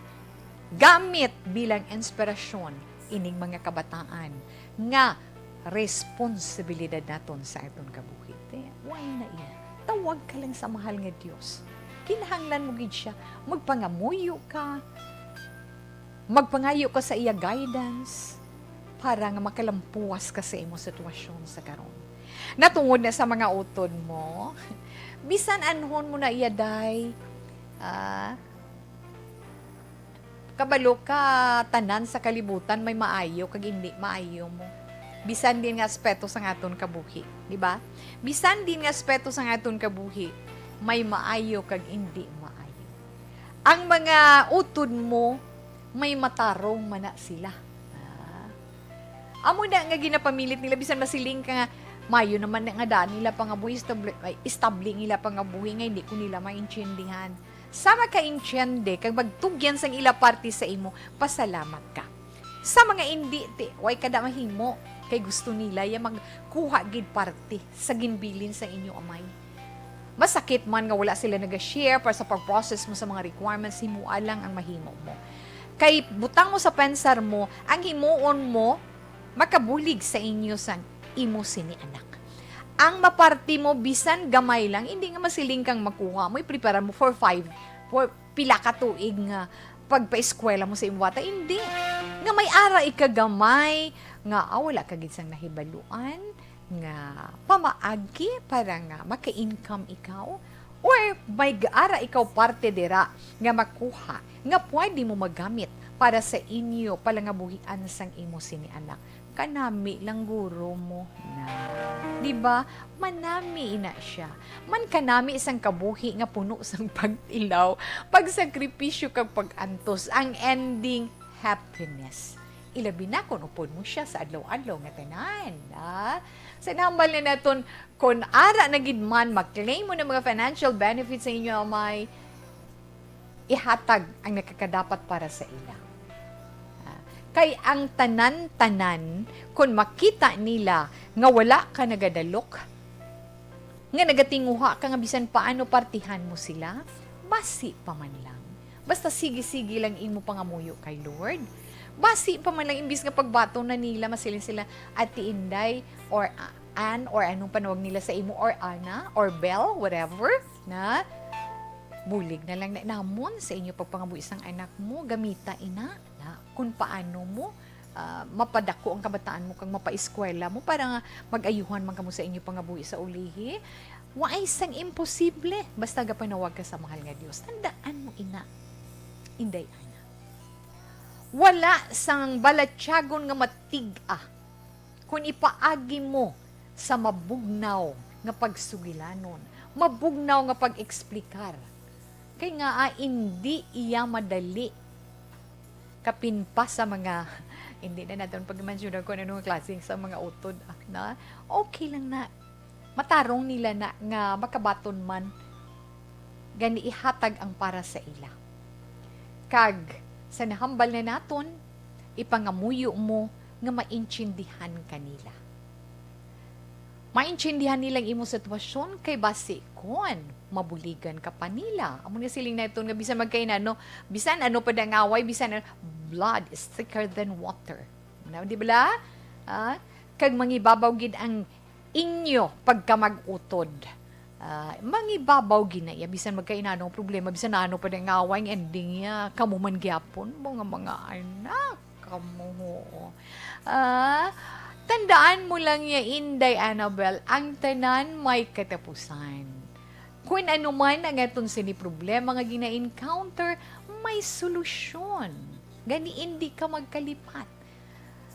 Gamit bilang inspirasyon ining mga kabataan nga responsibilidad naton sa aton kabuhi. Te, why na iya? Tawag ka lang sa mahal nga Dios. Kinahanglan mo gid siya. Magpangamuyo ka. Magpangayo ka sa iya guidance. para nga makalampuwas ka sa imo sitwasyon sa karon. Natungod na sa mga utod mo, bisan anhon mo na iya, day, ah, kabalo ka, tanan sa kalibutan may maayo kag indi maayo mo. Bisan din nga aspeto sang aton kabuhi, di ba? Bisan din nga aspeto sang aton kabuhi, may maayo kag indi maayo. Ang mga utod mo, may matarong man na sila. Ah. Amo na nga ginapamilit nila, bisan masiling ka nga, "Mayo naman na nga daan nila pangabuhi, establi-, ay, establi nila pangabuhi nga hindi ko nila maintindihan." Sa makaintiende kag magtugyan sang ila parte sa imo, pasalamat ka. Sa mga indi, ti, way ka da mahimo, kay gusto nila ya magkuha gid parte sa ginbilin sa inyo amay. Masakit man nga wala sila naga-share para sa pag-process mo sa mga requirements, himoa lang ang mahimo mo. Kay butang mo sa pensar mo, ang himuon mo makabulig sa inyo sang imo sini anak. Ang maparti mo, bisan gamay lang, hindi nga masiling kang makuha mo, iprepara mo for five, for pila ka tuig nga pagpaeskwela mo sa imong bata. Hindi. Nga may ara ikagamay, nga, ah, wala ka gid sang nahibaluan, nga pamaagi para nga maka-income ikaw, or may gaara ikaw parte dira nga makuha nga pwede mo magamit para sa inyo palangabuhian sang imo sini anak. Kanami lang guro mo na. Di ba? Manami ina siya. Man kanami sang kabuhi nga puno sang pagtilaw, pagsakripisyo kag pag-antos, ang ending, happiness. Ilabi na kung upod mo siya sa adlaw-adlaw nga tanan, ha? Sa nambal na naton, kung ara na gid man, ma-claim mo na mga financial benefits sa inyo amay, ihatag ang nakakadapat para sa ila. Ah, kay ang tanan-tanan, kung makita nila nga wala ka nagadalok, nga nagatinguha ka nga bisan paano partihan mo sila, basi pa man lang. Basta sige-sige lang imo pangamuyo kay Lord. Basi pa man lang, imbis nga pagbaton na nila, masiling sila, "Ate Inday," or, ah, "An," or anong panawag nila sa imo, or "Ana," or "Bel," whatever, na bulig na lang na namon sa inyo pagpangabuhi sang anak mo, gamita ina na kung paano mo, ah, mapadako ang kabataan mo kag mapaeskwela mo para nga mag-ayuhan man kamo sa inyo pangabuhi sa ulihi. Waay sang imposible basta gapanawag ka sa mahal nga Dios. Tandaan mo ina, Inday Ana. Wala sang balatyagon nga matig-a kon ipaagi mo sa mabugnaw nga pagsugilanon, mabugnaw nga pag-eksplikar. Kay nga, ah, indi iya madali. Kapin pa sa mga, hindi na naton pag-mensyona kung anong klase sa mga utod, ah, na okay lang na. Matarong nila na nga makabaton man, gani ihatag ang para sa ila. Kag sa nahambal na naton, ipangamuyo mo nga maintindihan ka nila. Maintindihan nila ang imong sitwasyon kay basi kon mabuligan ka pa nila. Amo ni siling naton nga bisan magkainano, bisan ano pa ang away, bisan ano, blood is thicker than water. Na, di bala? Ah, kag mangibabaw gid ang inyo pagkamag-utod. Ah, mangibabaw gid na iya, bisan magkainano ang problema, bisan ano pa ang away, ang ending niya, kamo man gyapon, mga, mga anak, kamo, oo. Ah, tandaan mo lang ya, Inday Annabel, ang tanan may katapusan. Kung ano man ang aton sini problema nga gina-encounter, may solusyon. Gani, indi ka magkalipat.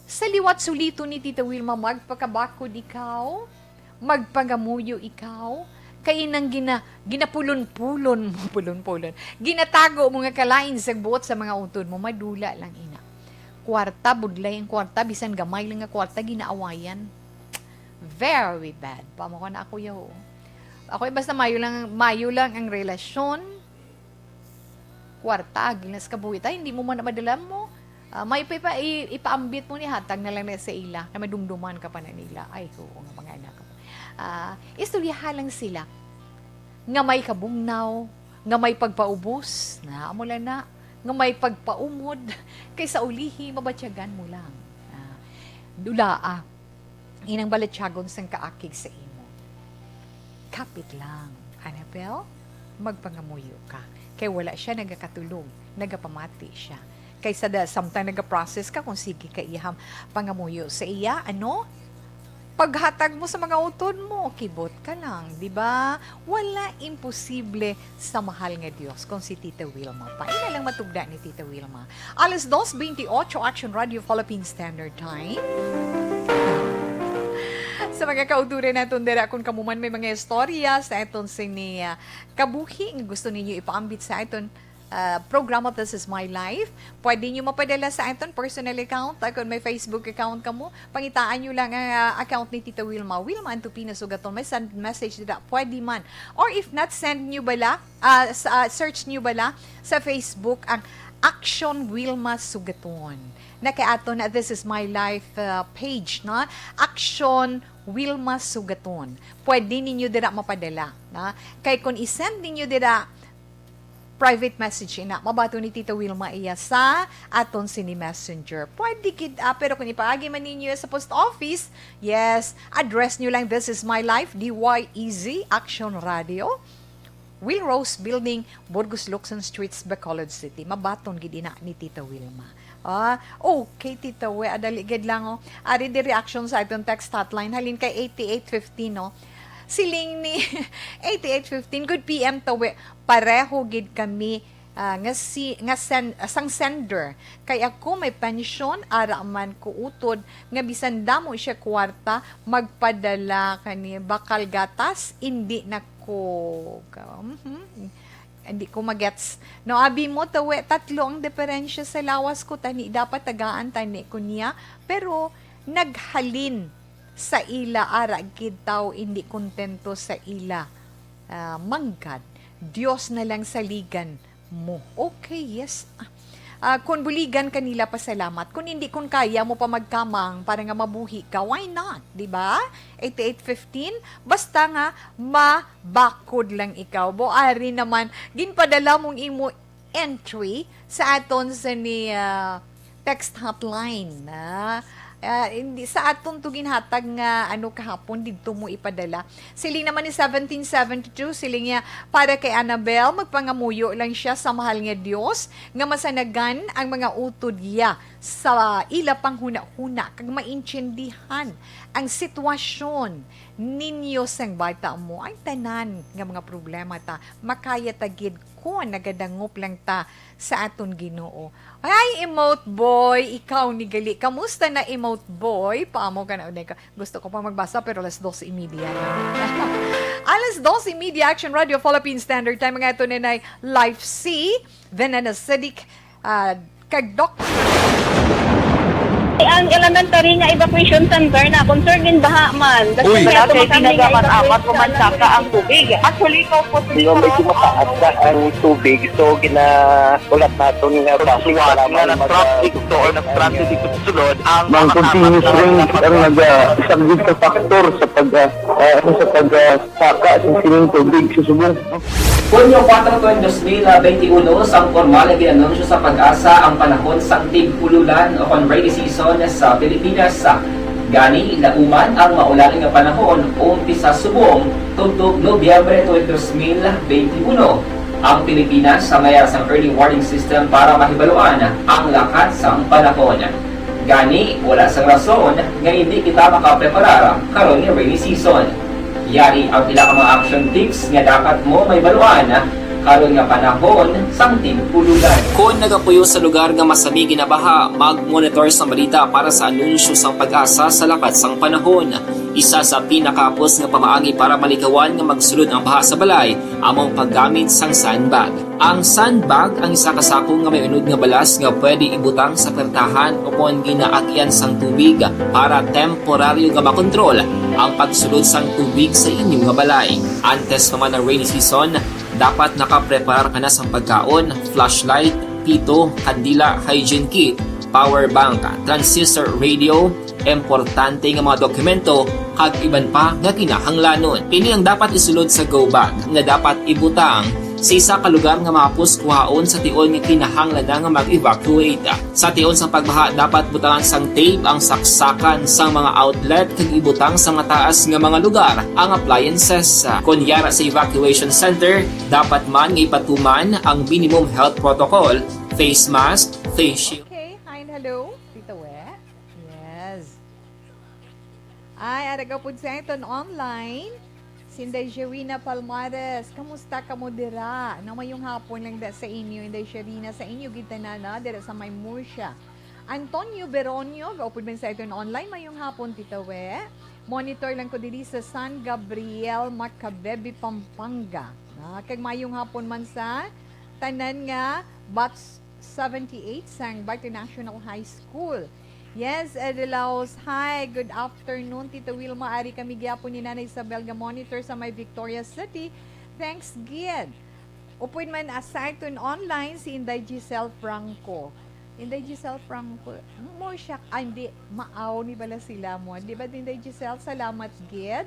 Sa liwat suliton ni Tita Wilma, magpakabakod ikaw, magpangamuyo ikaw, kay inang gina-, ginapulon-pulon mo, pulon-pulon, ginatago mo nga kalain sa buot sa mga utod mo, madula lang ina. Kwarta, budlay ang kwarta, bisan gamay lang nga kwarta, ginaawayan. Very bad. Pamo ko na ako, yo. Ako, basta mayo lang, mayo lang ang relasyon, kwarta, ginas kabuhi ta, hindi mo man madala mo. Ah, may pa, pa, i-, ipaambit mo ni, hatag na lang na sa ila, na madumduman ka pa na nila. Ay, oo nga, mga anak ko. Ah, istoryahan lang sila nga may kabugnaw, nga may pagpaubos, na amo lang na, nga may pagpaumod, kay sa ulihi, mabatyagan mo lang. Ah, dulaa, inang balatyagon sang kaakig sa imo. Kapit lang, Annabel, magpangamuyo ka. Kay wala siya nagakatulog, nagapamati siya. Kaysa da, samtang nagaprocess ka kung sige ka iyahang pangamuyo sa iya, ano? Paghatag mo sa mga utod mo, kibot ka lang, di ba? Wala imposible sa mahal nga Dios kung si Tita Wilma pa. Ina lang matugda ni Tita Wilma. Alas dos veintiocho, Action Radio Philippine Standard Time. Sa mga kauturan naton dira, kung kamo man may mga istorya sa aton sini, ah, kabuhi nga gusto ninyo ipaambit sa aton, ah, programa This Is My Life, pwede nyo mapadala sa aton personal account. Ah, kung may Facebook account kamo, pangitaan nyo lang ang, ah, account ni Tita Wilma. Wilma Antupina Sugaton. May send message dira. Pwede man. Or if not, send nyo bala, ah, sa, ah, search nyo bala sa Facebook ang Action Wilma Sugaton. Na kay aton na This Is My Life, ah, page, no? Action Wilma Sugaton. Pwede ninyo dira mapadala, na? Kay kung i-send ninyo dira, private message ina, mabaton ni Tita Wilma iya sa aton sini messenger. Pwede gid, ah, pero kung ipaagi man ninyo sa post office, yes, address nyo lang, This Is My Life, D Y E Z, Action Radio, Will Rose Building, Burgos Locsin Streets, Bacolod City. Mabaton gid ina ni Tita Wilma. Ah, okay, Tita We, adali gid lang, oh. Ari di reaction sa aton text hotline, halin kay eighty-eight fifteen, no? Siling ni eighty-eight fifteen, "Good P M, Tawe. Pareho gid kami, ah, nga si, nga sen-, sang sender. Kay ako may pensyon, ara man ko utod nga bisan damo siya kwarta, magpadala kani bakal gatas, indi na ko." Ka-, mhm. Hindi ko magets. No, abi mo, Tawe, tatlo ang diferensya sa lawas ko, tani dapat tagaan tani ko niya, pero naghalin sa ila, ara gid taw hindi kontento sa ila. Ah, manggad, Dios na lang saligan mo. Okay, yes. Ah, ah, kung buligan kanila, pasalamat. Kung hindi, kung kaya mo pa magkamang para nga mabuhi ka, why not? Di ba? Eighty-eight fifteen, basta nga mabakod lang ikaw. Bo, ari naman, ginpadala mong imo entry sa aton sa ni, ah, text hotline, ah. Ah, hindi, sa aton to ginhatag nga, ano, kahapon, didto mo ipadala. Siling naman ni seventeen seventy-two, siling niya, para kay Annabel, magpangamuyo lang siya sa mahal nga Dios nga masanagan ang mga utod niya sa ila panghunahuna kag maintindihan ang sitwasyon ninyo sang bata mo. Ang tanan nga mga problema ta, makaya ta gid kon nagadangop lang ta sa aton Ginoo. Ay, emote boy, ikaw ni gali. Kamusta na, emote boy? Paamo ka na, unay ka. Gusto ko pa magbasa, pero alas dos y media na. Alas dos y media, Action Radio Philippine Standard Time. Mga ito na na Life C, then na Acidic, ah, kag Doc. Ang elementary nga evacuation center na concern din baha man. Uy. Wala kay tinaga man amat ko man saka ang tubig. Actually, ikaw po, di ba, medyo mataas na ang tubig. So, gina-, ulat naton nga Kung basi siwat para nga man nag-traffic mag-, to or nag-traffic dito sa sulod, ang Mang makakamit continuous lang rain ang ang nag-, isang gid ka factor sa pag, ah, ah, ano, sa pag, ah, saka sa sining tubig sa subong. Hunyo kuwatro, dos mil benti uno, sang pormal nga gin-anunsyo sa PAGASA ang panahon sang tig-ululan o kon rainy season sa Pilipinas. Gani, lauman ang maulan nga panahon, umpisa subong tubtob Nobyembre twenty, dos mil benti uno. Ang Pilipinas sa may sang early warning system para mahibaluan ang lakat sang panahon. Gani, wala sang rason nga hindi kita makapreparar karon nga rainy season. Yari ang pila ka mga action tips nga dapat mo mahibaluan karon nga panahon sang tig-ululan. Kon nagapuyo sa lugar nga masami ginabaha, mag-monitor sang balita para sa anunsyo sang PAGASA sa lakat sang panahon. Isa sa pinakahapos nga pamaagi para malikawan nga magsulod ang baha sa balay amo ang paggamit sang sandbag. Ang sandbag ang isa ka sako nga may unod nga balas nga pwede ibutang sa pertahan o kon ginaagian sang tubig para temporaryo nga makontrol ang pagsulod sang tubig sa inyo nga balay. Antes pa man ang rainy season, dapat nakapreparar ka na sang pagkaon, flashlight, pito, kandila, hygiene kit, power bank, transistor radio, importante nga mga dokumento, kag iban pa nga kinahanglanon. Ini ang dapat isulod sa go bag nga dapat ibutang sa isa ka lugar nga mahapos kuhaon sa tion nga kinahanglan na nga mag-evacuate. Sa tion sang pagbaha, dapat butangan sang tape ang saksakan sang mga outlet kag ibutang sa mataas nga mga lugar ang appliances. Kon yara sa evacuation center, dapat man nga ipatuman ang minimum health protocol, face mask, Thank you. Okay, hi and hello. Tita We. Yes. Ay, ara gapud sa aton online. Si Inday Jerina Palmares, kamusta kamo dira? No, mayong hapon lang da sa inyo, Inday Jerina, sa inyo gid tanan, no? Dira sa may Murcia. Antonio Beronio, gaupod man sa aton online, mayong hapon, Tita We. Monitor lang ko diri sa San Gabriel, Macabebe, Pampanga. Ah, kag mayong hapon man sa tanan nga batch seventy-eight sang Barte National High School. Yes, Edelaos. Hi, good afternoon, Tita Wilma. Ari kami gyapon ni Nanay Isabel nga monitor sa may Victoria City. Thanks gid. Upod man sa aton online si Inday Giselle Franco. Inday Giselle Franco, mo siya, ah, hindi, Maaw ni bala sila mo. Di ba, Inday Giselle? Salamat gid.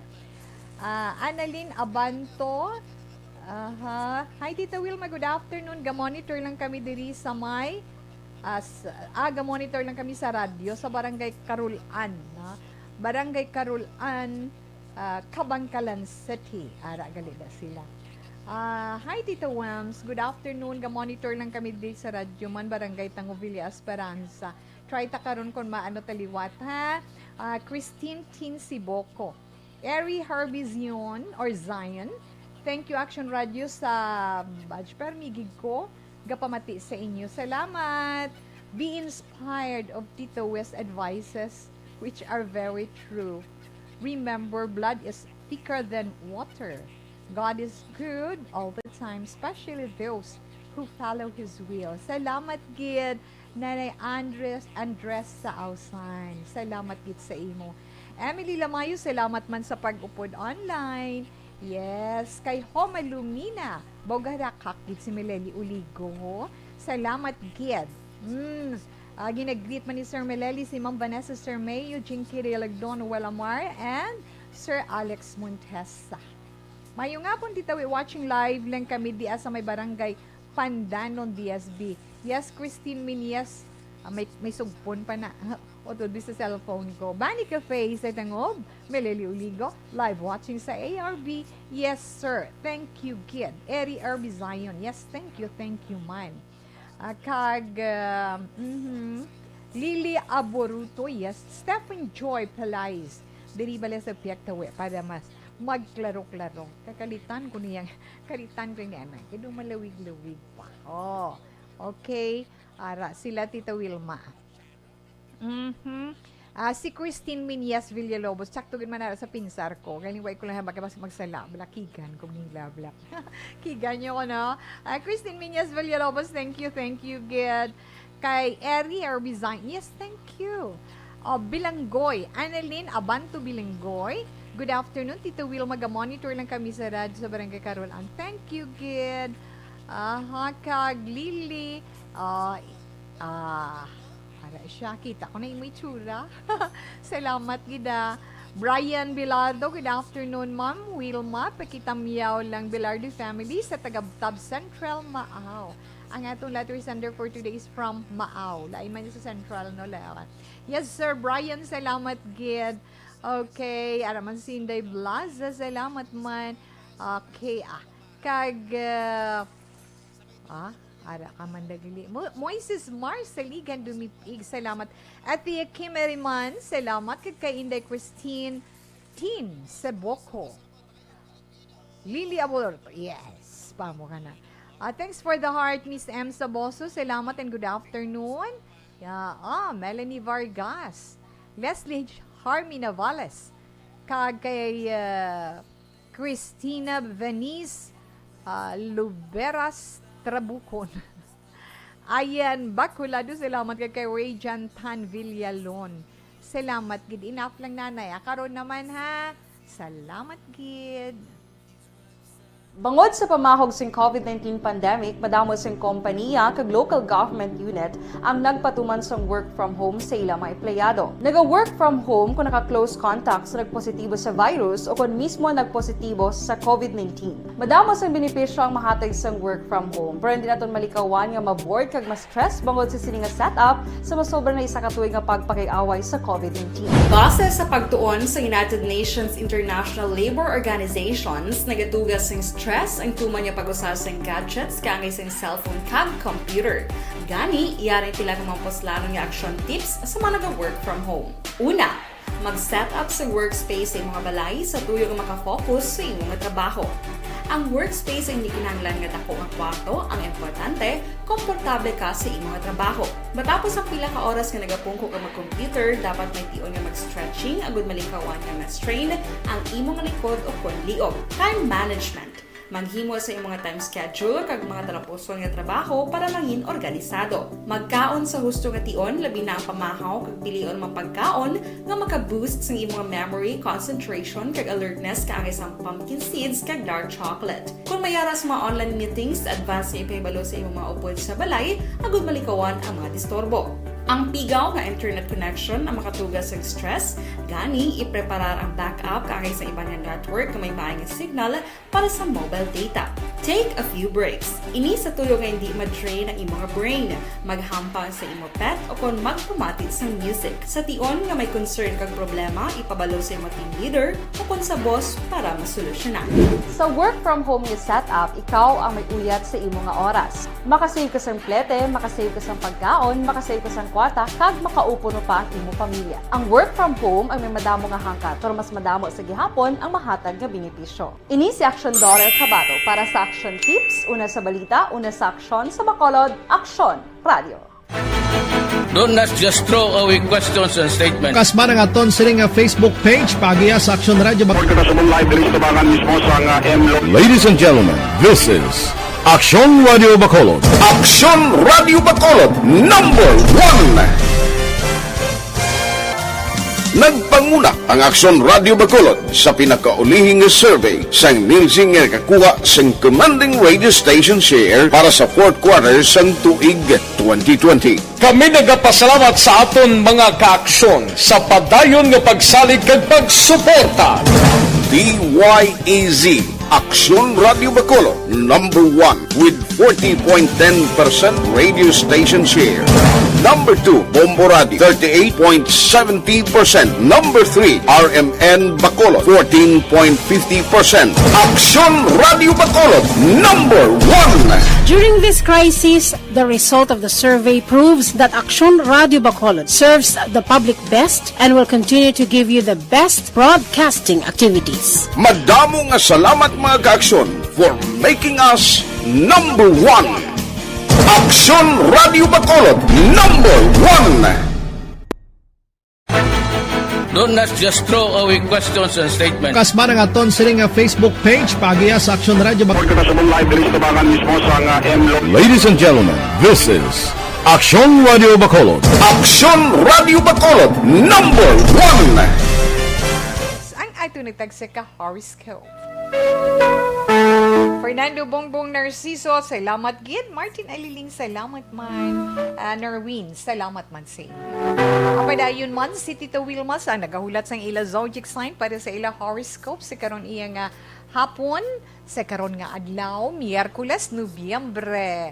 Ah, Annalyn Abanto. Aha. Hi, Tita Wilma. Good afternoon. Ga-monitor lang kami diri sa may, ah, s-, ah, ga-monitor lang kami sa radyo sa Barangay Carolan, no? Barangay Carolan, ah, Kabankalan City. Ara gali na sila. Ah, hi, Tita Wams. Good afternoon. Ga-monitor lang kami diri sa radyo man, Barangay Tango, Villa Esperanza. Try ta karon kung maano ta liwat, ha? Ah, Christine Tin Siboco. Eri Harvey Zion, or Zion. Thank you, Action Radio, sa badge permi gid ko gapamati sa inyo. Salamat. Be inspired of Tito West advices, which are very true. Remember, blood is thicker than water. God is good all the time, especially those who follow His will. Salamat gid, Nanay Andres, Andres sa Ausan. Salamat gid sa imo. Emily Lamayo, salamat man sa pag-upod online. Yes, kay Homa Lumina. Bogarakak gid si Mileli Uligo, ho. Salamat gid. Mm. Ah, ginag-greet man ni Sir Mileli si Ma'am Vanessa Sir May, Eugene Kirilagdon, Noel Amar, and Sir Alex Montesa. Mayong hapon, Tita We, watching live lang kami diya sa may barangay Pandanon, D S B. Yes, Christine Min, yes. Ah, may, may sugpon pa na. Utod sa cellphone ko. Bani Cafe sa Tangob, Meleli Uligo, live watching sa A R B. Yes, sir. Thank you, gid. Eri R B Zion. Yes, thank you, thank you, man. Ah, kag, ah, mhm. Lily Aboruto, yes. Stephen Joy Pelais. Diri bala sa Piaktawe para mas magklaro-klaro. Kakalitan ko niyang, kalitan ko ni anak. Kaya malawig-lawig pa. Oh, okay. Ara, sila Tita Wilma. Mhm. Ah, si Christine Minyas Villalobos, sakto gid man ara sa pinsar ko. Galing, way ko lang baka mas magsala, bala, kigan ko, bla, bla. Kigan niyo ko, no? Ah, Christine Minyas Villalobos, thank you, thank you, gid. Kay Eri Arbizan, yes, thank you. Oh, Bilanggoy, Annalyn Abanto Bilanggoy, good afternoon, Tito Will, maga-monitor lang kami sa radyo sa Barangay Carolan. Thank you, gid. Aha, kag Lily, ah, ah, ara siya, kita ko na imo itsura. Salamat gid, ah. Brian Bilardo, good afternoon, ma'am. Wilma, pakitamyaw lang, Bilardo family sa taga Tab Central, Maaw. Ang atong letter sender for today is from Maaw. Lain man sa Central, no, Lawan. Yes, Sir Brian, salamat gid. Okay, ara man si Inday Blaza, salamat man. Okay, ah. Kag, ah, ah, ara ka man dagili. Mo-, Moises Mar Saligan Dumipig, salamat. Ate Kimeriman, salamat. Kag kay Inday Christine Tin Seboko. Lily Aborto, yes. Pamo ka na. Ah, thanks for the heart, Miss M Saboso. Salamat and good afternoon. Yeah, ah, Melanie Vargas. Leslie Harmy Navales. Kag kay, ah, Christina Venice, ah, Luberas Trabucon. Ayan, Bacolado, salamat kag kay Ray Jan Tan Villalon. Salamat gid. Enough lang, nanay. Ah, karon naman, ha. Salamat gid. Bangod sa pamahog sing COVID nineteen pandemic, madamo sing kompanya kag local government unit ang nagpatuman sang work from home sa ila mga empleyado. Naga-work from home kon naka-close contact sa nagpositibo sa virus o kon mismo nagpositibo sa COVID nineteen. Madamo sang benepisyo ang mahatag sang work from home, pero hindi naton malikawan nga ma-bored kag ma-stress bangod sa sini nga setup sa masobra na isa ka tuig nga pagpakig-away sa COVID nineteen. Base sa pagtuon sa United Nations International Labour Organizations, nagatuga sing Stress ang tuman nga pag-usar sang gadgets kaangay sang cellphone kag computer. Gani, yari pila ka mga puslanon nga action tips sa mga naga-work from home. Una, mag-set up sa workspace sa imong balay sa tuyo nga makafocus sa imong trabaho. Ang workspace hindi kinahanglan nga dako nga kwarto, ang importante, komportable ka sa imong trabaho. Matapos ang pila ka oras nga nagapungko ka mag-computer, dapat may tion nga mag-stretching agud malikawan nga ma-strain ang imong likod o kon liog. Time management. Maghimo sa imong time schedule kag mga talapuson nga trabaho para mangin organisado. Magkaon sa husto nga tion, labi na ang pamahaw kag pilion mga pagkaon nga maka-boost sang imong memory, concentration, kag alertness kaangay sang pumpkin seeds kag dark chocolate. Kung may ara sa mga online meetings, advance nga ipahibalo sa imong mga upod sa balay agud malikawan ang mga disturbo. Ang pigaw nga internet connection ang makatuga sa stress, gani ipreparar ang backup kaangay sa iban nga network nga may maay nga signal para sa mobile data. Take a few breaks. Ini sa tuyo nga hindi ma-drain ang imong brain. Maghampang sa imo pet o kon magpamati sang music. Sa tion nga may concern kag problema, ipabalo sa imo team leader o kon sa boss para masolusyonan. Sa work from home nga setup, ikaw ang may uyat sa imo nga oras. Makasave ka sang plete, makasave ka sang pagkaon, makasave ka sang kwarta, kag makaupod mo pa ang imo pamilya. Ang work from home ang may madamo nga hangkat, pero mas madamo sa gihapon ang mahatag nga benepisyo. Ini si Action Dorel Cabato para sa Action Tips, una sa balita, una sa aksyon, sa Bacolod, Aksyon Radio. Don't just throw away questions and statements. Kasma ang aton sini nga Facebook page, paagiha sa Action Radio Bacolod. Report na sa live diri sa tabangan mismo sa nga M L O. Ladies and gentlemen, this is Action Radio Bacolod. Action Radio Bacolod, number one. Nagpanguna ang Aksyon Radio Bacolod sa pinakaulihi nga survey sang Nielsen nga nakakuha sang commanding radio station share para sa fourth quarter sang tuig twenty twenty. Kami nagapasalamat sa aton mga kaaksyon sa padayon nga pagsalig kag pagsuporta. D Y E Z, Aksyon Radio Bacolod, number one with forty point ten percent radio station share. Number two, Bombo Radio, thirty-eight point seventy percent. Number three, R M N Bacolod, fourteen point fifty percent. Aksyon Radio Bacolod, number one. During this crisis, the result of the survey proves that Aksyon Radio Bacolod serves the public best and will continue to give you the best broadcasting activities. Madamo nga salamat, mga kaaksyon, for making us number one. Aksyon Radio Bacolod, number one. Don't just throw away questions and statements. Kasma ang aton sini nga Facebook page, paagiha sa Aksyon Radio Bacolod. Report na sa live diri sa tabangan mismo sa nga M L O. Ladies and gentlemen, this is Aksyon Radio Bacolod. Aksyon Radio Bacolod, number one. Ang ato nagtagsa ka horoscope. Fernando Bongbong Narciso, salamat gid. Martin Aliling, salamat man. Ah, Nerwin, salamat man sa inyo. Ang padayon man, si Tito Wilma sa nagahulat sang ila zodiac sign para sa ila horoscope sa karon iya nga hapon, sa karon nga adlaw, Miyerkules, Nobyembre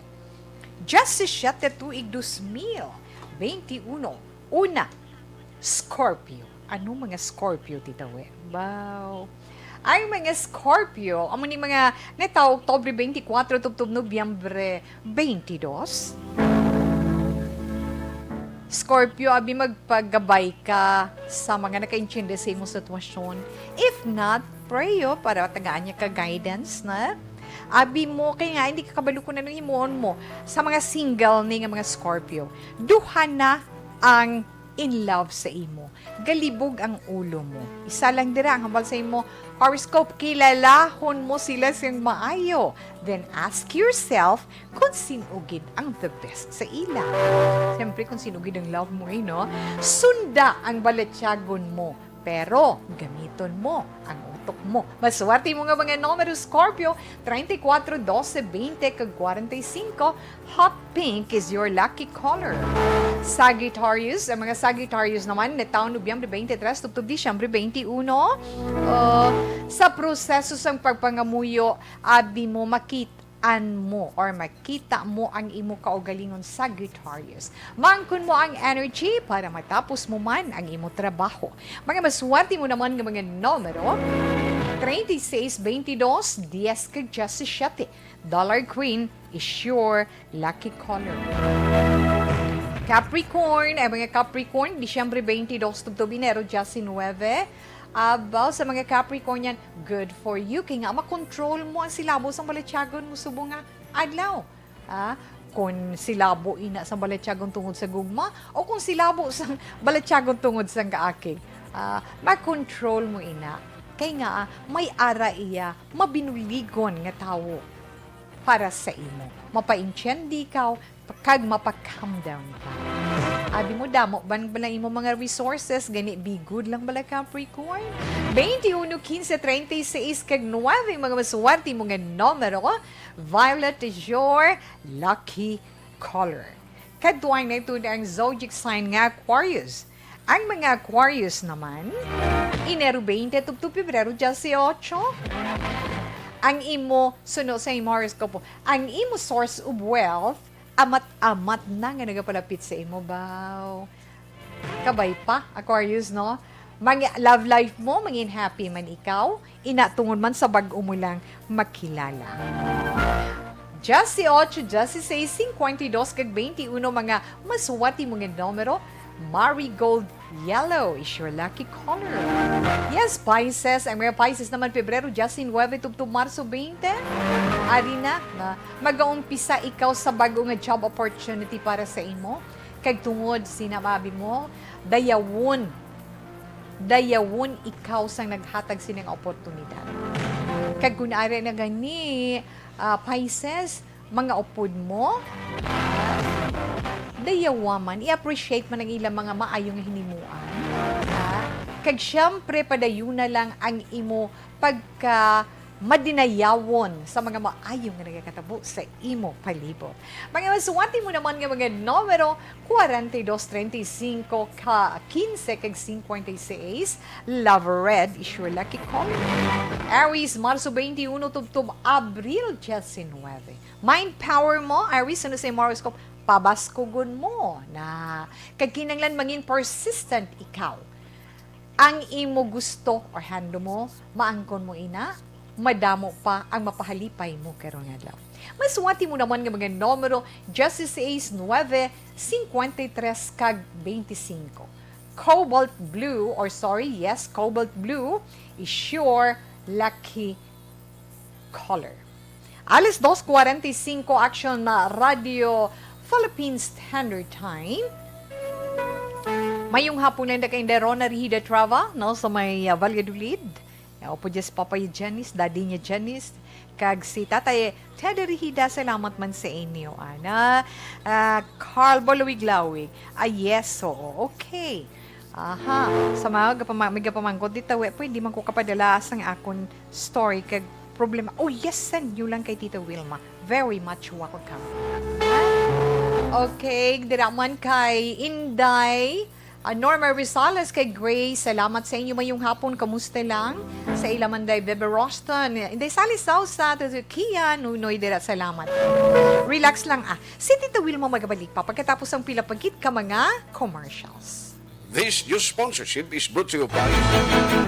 diyesisiete, tuig dos mil benti uno. Una, Scorpio. Ano mga Scorpio, Tita We? Baw. Ang mga Scorpio, amo ni mga natawo Oktubre twenty-four tubtob Nobyembre twenty-two. Scorpio, abi magpagabay ka sa mga nakaintindi sa imong sitwasyon. If not, pray yo para tagaan niya ka guidance, na? Abi mo, kay nga, hindi ka kabalo kung anong himuon mo. Sa mga single ni nga mga Scorpio, duha na ang in love sa imo. Galibog ang ulo mo. Isa lang dira ang hambal sa imo horoscope, kilalahon mo sila sing maayo. Then ask yourself kung sin-o gid ang the best sa ila. Siyempre, kung sin-o gid ang love mo, eh, no? Sunda ang balatyagon mo, pero gamiton mo ang utok mo. Maswerte mo nga mga numero, Scorpio, treinta y cuatro, doce, veinte, kag cuarenta y cinco. Hot pink is your lucky color. Sagittarius, ang mga Sagittarius naman, natawo Nobyembre twenty-three tubtob Disyembre twenty-uno. Uh, sa proseso sang pagpangamuyo, abi mo makit-an mo or makita mo ang imo kaugalingon, Sagittarius. Maangkon mo ang energy para matapos mo man ang imo trabaho. Mga maswerte mo naman nga mga numero, Treinta y seis, veintidós, diez kag diecisiete. Dollar Queen is your lucky color. Capricorn, ay mga Capricorn, Disyembre veintidós tubtob Enero diecinuebe. Abaw sa mga Capricornian, good for you. Kay nga makontrol mo ang silabo sang balatyagon mo subong nga adlaw. Ah, kung silabo ina sang balatyagon tungod sa gugma o kung silabo sang balatyagon tungod sang kaakig. Ah, makontrol mo ina. Kay nga, ah, may ara iya mabinuligon nga tawo para sa imo. Mapaintiendi ikaw kag mapa-calm down ka. Abi mo, damo ban bala imo mga resources, gani be good lang bala, Capricorn. Twenty-one, quince, treinta y seis kag nuebe, mga maswerte mo nga numero. Violet is your lucky color. Kadtuan na ito ang zodiac sign nga Aquarius. Ang mga Aquarius naman, Enero twenty tubtob Pebrero dieciocho. Ang imo, suno sa imo horoscope, ang imo source of wealth, amat-amat na nga nagapalapit sa imo, baw. Kabay pa, Aquarius, no? Mag love life mo, mangin happy man ikaw, ina tungod man sa bag-o mo lang makilala. Dieciocho, dieciséis, cincuenta y dos, kag veintiuno, mga maswerte mo nga numero, marigold yellow is your lucky color. Yes, Pisces. Ang mga Pisces naman, Pebrero diecinuebe tubtob Marso twenty. Ari na, na mag-aumpisa ikaw sa bag-o nga job opportunity para sa imo. Kag tungod sina mabi mo, dayawon. Dayawon ikaw sang naghatag sini nga oportunidad. Kag kun ari na gani, ah, Pisces, mga upod mo, dayawa man, i-appreciate man ang ilang mga maayo nga hinimuan. Ah, kag siyempre, padayuna lang ang imo pagka madinayawon sa mga maayo nga nagakatabo sa imo palibot. Mga maswerte mo naman nga mga numero, kwarenta y dos, treinta y cinco, ka quince, kag cincuenta y seis. Love red is your lucky color. Aries, Marso twenty-one tubtob Abril diecinuebe. Mind power mo, Aries, ano sa imo horoscope? Pabaskugon mo na. Kag kinahanglan mangin persistent ikaw. Ang imo gusto or handle mo, maangkon mo ina, madamo pa ang mapahalipay mo karon nga adlaw. Maswerte mo naman nga mga numero dieciséis, nuebe, cincuenta y tres, kag veinticinco. Cobalt blue, or sorry, yes, cobalt blue is your lucky color. Alas dos cuarenta y cinco, Action na Radio Philippine Standard Time. Mayong hapon lang na kay Inday Rona Rihida Trava, no, sa may, ah, Valladolid. Ako po dyan si Papa Janice, Daddy niya Janice, kag si Tatay Teddy Rihida, salamat man sa inyo, ana. Ah, Carl Bolawig-Lawig, ah, yes, oo, okay. Aha, sa mga gapama-, may gapamangkot dito, we, pwede man ko kapadala sang akon story kag problema. Oh, yes, send nyo lang kay Tita Wilma. Very much welcome. Okay, dira man kay Inday, ah, Norma Rosales, kay Grace. Salamat sa inyo. Mayong hapon, kamusta lang? Sa ila man day, Bebe Roston. Inday Sally Sousa, to Kia, Nunoy, dira, salamat. Relax lang, ah. Si Tita Wilma magabalik pa pagkatapos ang pila pa gid ka mga commercials. This news sponsorship is brought to you by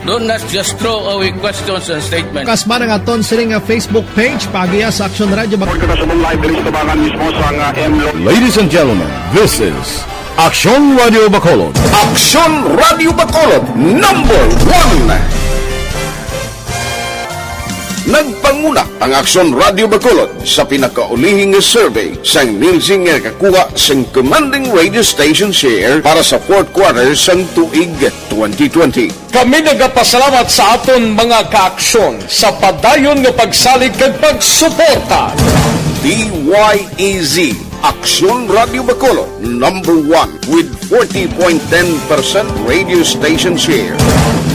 Don't not just throw away questions and statements. Kasma ang aton sini nga Facebook page, paagiha sa Aksyon Radyo Bac- Order na sa mga live diri sa tabangan mismo sa nga M Lo- Ladies and gentlemen, this is Aksyon Radyo Bacolod. Aksyon Radyo Bacolod, number one. Nagpanguna ang Aksyon Radyo Bacolod sa pinakaulihing nga survey sang Nielsen nga nakakuha sing commanding radio station share para sa fourth quarter sang tuig twenty twenty. Kami nagapasalamat sa aton mga kaaksyon sa padayon nga pagsalig kag pagsuporta. D Y E Z, Aksyon Radyo Bacolod, number one with forty point ten percent radio station share.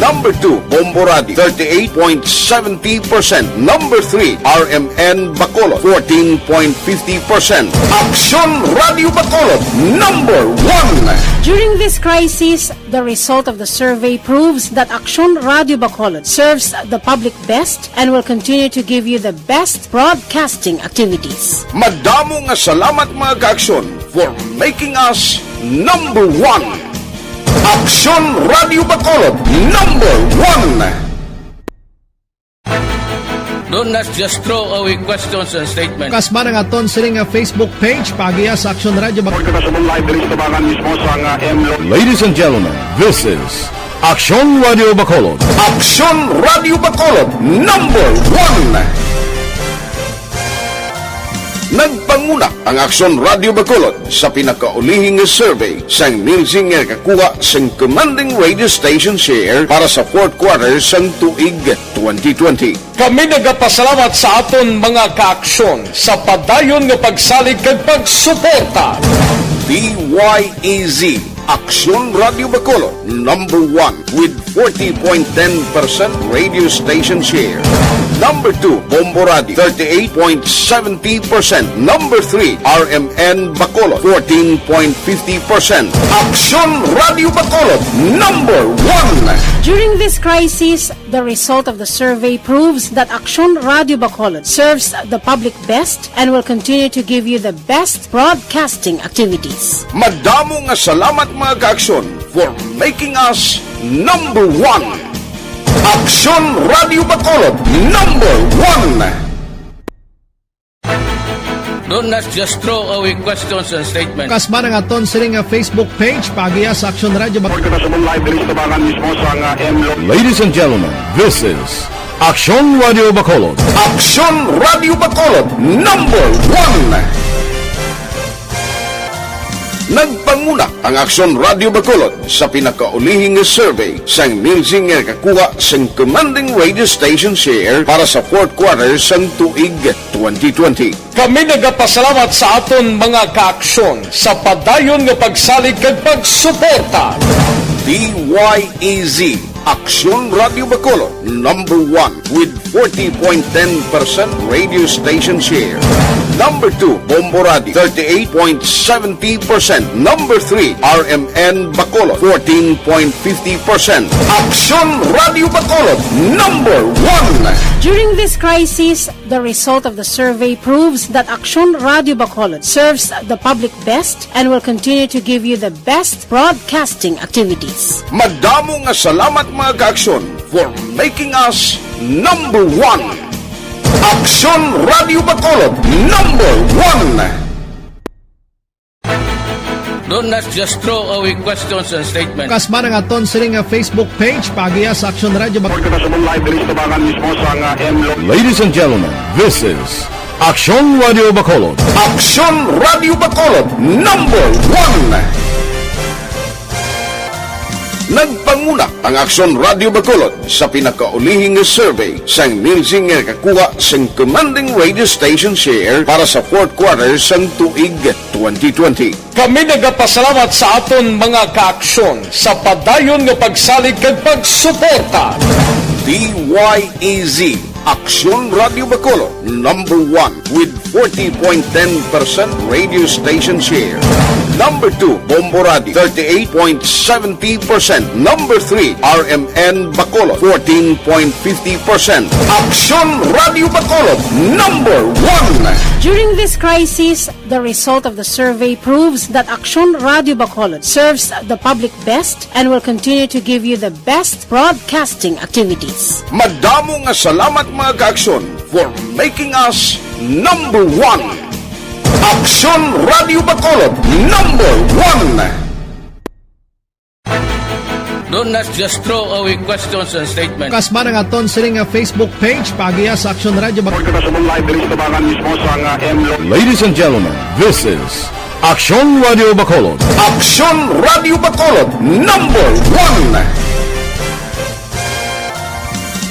Number two, Bombo Radio, thirty-eight point seventy percent. Number three, R M N Bacolod, fourteen point fifty percent. Aksyon Radyo Bacolod, number one. During this crisis, the result of the survey proves that Aksyon Radyo Bacolod serves the public best and will continue to give you the best broadcasting activities. Madamo nga salamat, mga kaaksyon, for making us number one. Aksyon Radyo Bacolod, number one. Don't not just throw away questions and statements. Kasman ang aton sini nga Facebook page, paagiha sa Aksyon Radio Bacolod. Kita sa live diri sa tabangan mismo sa nga M Lo- Ladies and gentlemen, this is Aksyon Radio Bacolod. Aksyon Radio Bacolod, number one. Nagpanguna ang Aksyon Radio Bacolod sa pinakaulihi nga survey sang Nielsen nga nakakuha sang commanding radio station share para sa fourth quarter sang tuig twenty twenty. Kami nagapasalamat sa aton mga kaaksyon sa padayon nga pagsalig kag pagsuporta. D Y E Z, Aksyon Radio Bacolod, number one with forty point ten percent radio station share. Number two, Bombo Radio, thirty-eight point seventy percent. Number three, R M N Bacolod, fourteen point fifty percent. Aksyon Radio Bacolod, number one. During this crisis, the result of the survey proves that Aksyon Radio Bacolod serves the public best and will continue to give you the best broadcasting activities. Madamo nga salamat, mga kaaksyon, for making us number one. Aksyon Radio Bacolod, number one. Don't not just throw away questions and statements. Kasman ang aton sini nga Facebook page, paagiha sa Aksyon Radio Bacolod. Kita sa live diri sa tabangan mismo sa nga M Lo- Ladies and gentlemen, this is Aksyon Radio Bacolod. Aksyon Radio Bacolod, number one. Nagpanguna ang Aksyon Radio Bacolod sa pinakaulihi nga survey sang Nielsen nga nakakuha sang commanding radio station share para sa fourth quarter sang tuig twenty twenty. Kami nagapasalamat sa aton mga kaaksyon sa padayon nga pagsalig kag pagsuporta. D Y E Z, Aksyon Radio Bacolod, number one with forty point ten percent radio station share. Number two, Bombo Radio, thirty-eight point seventy percent. Number three, R M N Bacolod, fourteen point fifty percent. Aksyon Radio Bacolod, number one. During this crisis, the result of the survey proves that Aksyon Radio Bacolod serves the public best and will continue to give you the best broadcasting activities. Madamo nga salamat, mga kaaksyon, for making us number one. Aksyon Radio Bacolod, number one. Don't not just throw away questions and statements. Kasman ang aton sini nga Facebook page, paagiha sa Aksyon Radio Bacolod. Kita sa live diri sa tabangan mismo sa nga M Lo- Ladies and gentlemen, this is Aksyon Radio Bacolod. Aksyon Radio Bacolod, number one. Nagpanguna ang Aksyon Radio Bacolod sa pinakaulihi nga survey sang Nielsen nga nakakuha sang commanding radio station share para sa fourth quarter sang tuig twenty twenty. Kami nagapasalamat sa aton mga kaaksyon sa padayon nga pagsalig kag pagsuporta. D Y E Z, Aksyon Radio Bacolod, number one with forty point ten percent radio station share. Number two, Bombo Radio, thirty-eight point seventy percent. Number three, R M N Bacolod, fourteen point fifty percent. Aksyon Radio Bacolod, number one. During this crisis, the result of the survey proves that Aksyon Radio Bacolod serves the public best and will continue to give you the best broadcasting activities. Madamo nga salamat, mga kaaksyon, for making us number one. Aksyon Radio Bacolod, number one. Don't not just throw away questions and statements. Kasman ang aton sini nga Facebook page, paagiha sa Aksyon Radio Bacolod. Kita sa live diri sa tabangan mismo sa nga M Lo- Ladies and gentlemen, this is Aksyon Radio Bacolod. Aksyon Radio Bacolod, number one.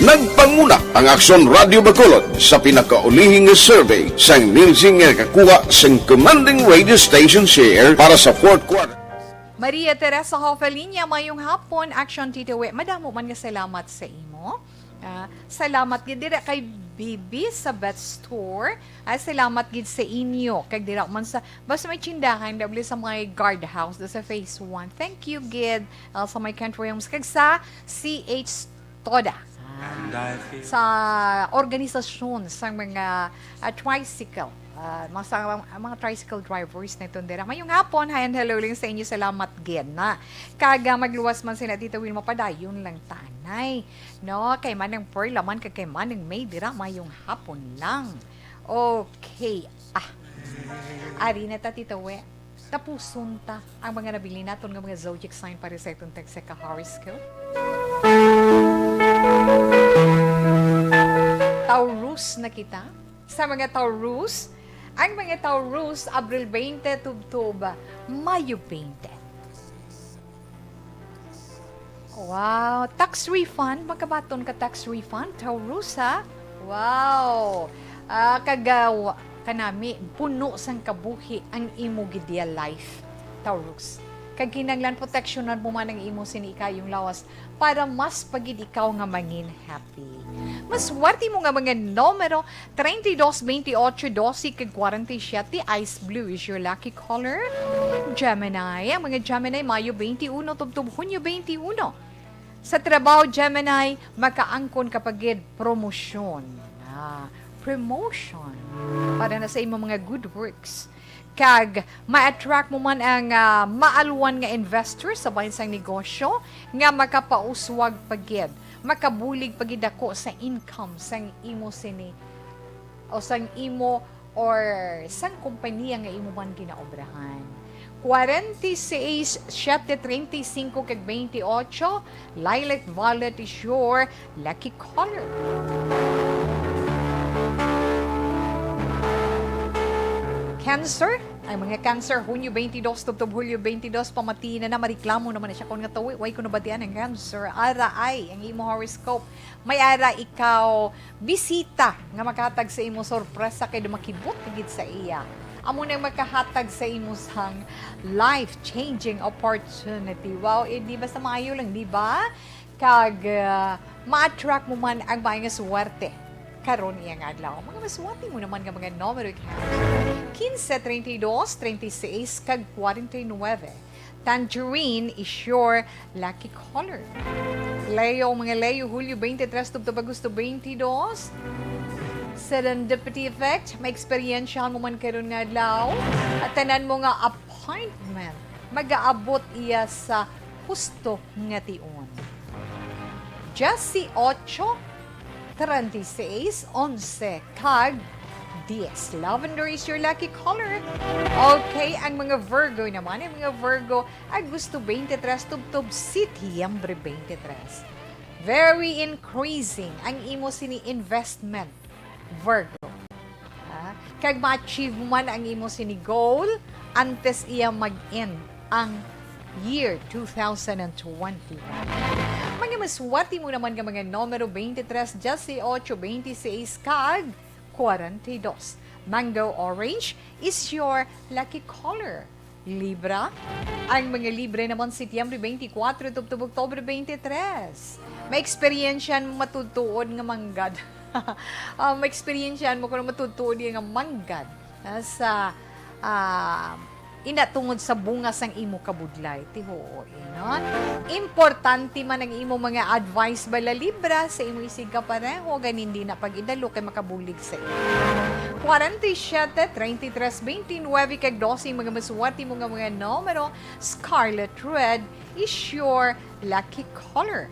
Nagpanguna ang Aksyon Radio Bacolod sa pinakaulihi nga survey sang Nielsen nga nakakuha sang commanding radio station share para sa fourth quarter. Maria Teresa Hofelinia, mayong hapon, Action Tito We. Madamo man nga salamat sa imo. Ah, salamat gid dira kay Bibi sa Beth Store. Ah, salamat gid sa inyo. Kag dira man sa, basta may tsindahan, doble sa mga guard house, do sa phase one. Thank you gid, ah, sa may Country Homes kag sa C H Toda. Ah, sa organisasyon sa mga, ah, tricycle. Ah, mga, sa mga, mga tricycle drivers na itong dira. Mayong hapon, hi and hello lang sa inyo. Salamat gid na. Kag, ah, magluwas man sila, Tito Will, mapadayon lang tana. Ay, no, kay Manang Pearl naman, kag kay Manang May, dira, mayong hapon lang. Okay. Ah, ari na ta, Tita We. Tapuson ta ang mga nabilin naton nga mga zodiac sign para sa itong tagsa ka horoscope. Taurus na kita. Sa mga Taurus, ang mga Taurus, Abril twenty tubtob Mayo twenty. Wow, tax refund, makabaton ka tax refund, Taurus, ha? Wow. Ah, kagaw kanami, puno sang kabuhi ang imo gid iya life, Taurus. Kag kinahanglan proteksyonan mo man ang imo sini ikayong lawas para mas pa gid ikaw nga mangin happy. Maswerte mo nga mga numero, treinta y dos, veintiocho, doce, kag kwarenta y siyete. Ice blue is your lucky color. Gemini, ang mga Gemini, Mayo twenty-one tubtob Hunyo twenty-one. Sa trabaho, Gemini, makaangkon ka pa gid promosyon. Ah, promotion. Para na sa imo mga good works. Kag ma-attract mo man ang, ah, maalwan nga investor sa bahin sang negosyo nga makapauswag pa gid, makabulig pa gid ako sa income sang imo sini o sang imo or sang kompanya nga imo man ginaobrahan. Kwarenta y seis, siyete, treinta y cinco, kag veintiocho, lilac violet is your lucky color. Cancer, ang mga Cancer, Hunyo twenty-dos tubtob Hulyo twenty-dos, pamati na na, mareklamo naman na siya kung nga tawi, way ko nabatian ang Cancer. Ara ay, ang imo horoscope. May ara ikaw bisita nga makahatag sa imo sorpresa kay dumakibot gid sa iya. Amo na makahatag sa imo sang life-changing opportunity. Wow, eh, di basta maayo lang, di ba? Kag, ah, ma-attract mo man ang maayong swerte karon iya nga adlaw. Mga maswerte mo naman nga mga numero, quince, treinta y dos, treinta y seis, kag kwarenta y nuebe. Tangerine is your lucky color. Leo, mga Leo, Hulyo twenty-three tubtob Agosto twenty-two. Serendipity effect, may eksperyensyahan mo man karon nga adlaw. At tanan mo nga appointment, magaabot iya sa husto nga tion. Dieciocho, treinta y seis, onse, kag dies. Lavender is your lucky color. Okay, ang mga Virgo naman, ang mga Virgo, Agosto twenty-three tubtob Setyembre twenty-three. Very increasing ang imo sini investment, Virgo. Ha? Kag ma-achieve mo man ang imo sini goal antes iya mag-end ang year two thousand twenty-one. Mga maswerte mo naman nga mga numero twenty-three, dieciocho, twenty-seis, kag kwarenta y dos. Mango orange is your lucky color. Libra, ang mga Libre naman Setyembre twenty-four tubtob Oktubre twenty-three. May eksperyensyahan mo matutuod nga manggad. Ah, may eksperyensyahan mo kuno matutuod nga manggad, ah, sa, ah, ina tungod sa bunga sang imo kabudlay. Tihuo, eh, no? Importante man ang imo mga advice bala Libra sa imo isigkapareho, gani hindi na pag-idalo kay makabulig sa imo. Kwarenta y siyete, treinta y tres, veintinuebe, kag dose, mga maswerte mo nga mga numero, scarlet red is your lucky color.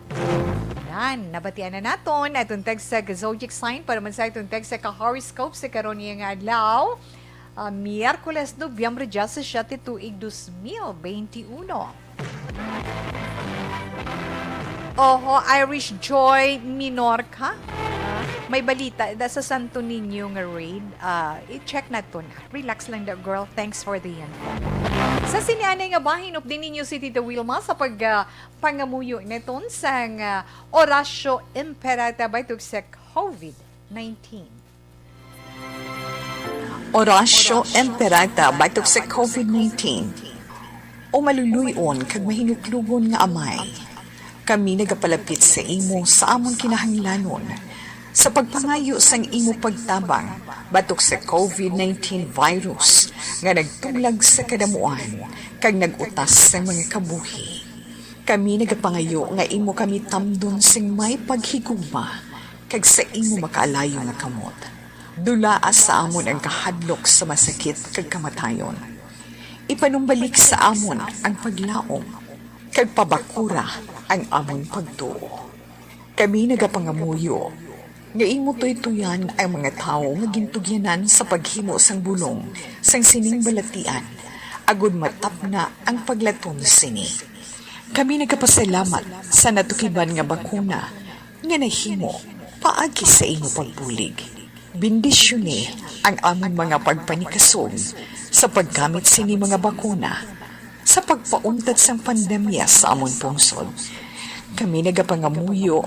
Nan, nabatian na naton atong tagsa ka zodiac sign para man sa atong tagsa ka horoscope sa karon niya nga adlaw. Ah, Miyerkules, Nobyembre diyasisiete, tuig dos mil benti uno. Oho, Irish Joy Minorca. Ah, may balita da sa Santo Niño nga raid. Ah, i-check naton. Relax lang daw, girl. Thanks for the info. Sa sini anay nga bahin, update ninyo si Tita Wilma sa pag, ah, pangamuyo naton sang, ah, Orasyo Imperata batok sa covid nineteen. Orasyo Imperata batok sa covid nineteen. O maluluy-on kag mahinuklogon nga Amay, kami nagapalapit sa imo sa amon kinahanglanon sa pagpangayo sang imo pagtabang batok sa covid nineteen virus nga nagtunglag sa kadamuan kag nag-utas sang mga kabuhi. Kami nagapangayo nga imo kami tamdon sing may paghigugma kag sa imo makaalayo nga kamot. Dulaa sa amon ang kahadlok sa masakit kag kamatayon. Ipanumbalik sa amon ang paglaom, kag pabakura ang amon pagtuo. Kami nagapangamuyo nga imo tuytoyan ang mga tawo nga gintugyanan sa paghimo sang bulong sang sining balatian, agud matapna ang paglatom sini. Kami nagapasalamat sa natukiban nga bakuna nga nahimo paagi sa imo pagbulig. Bendisyoni ang amon mga pagpanikasog sa paggamit sini mga bakuna sa pagpauntat sang pandemya sa amon pungsod. Kami nagapangamuyo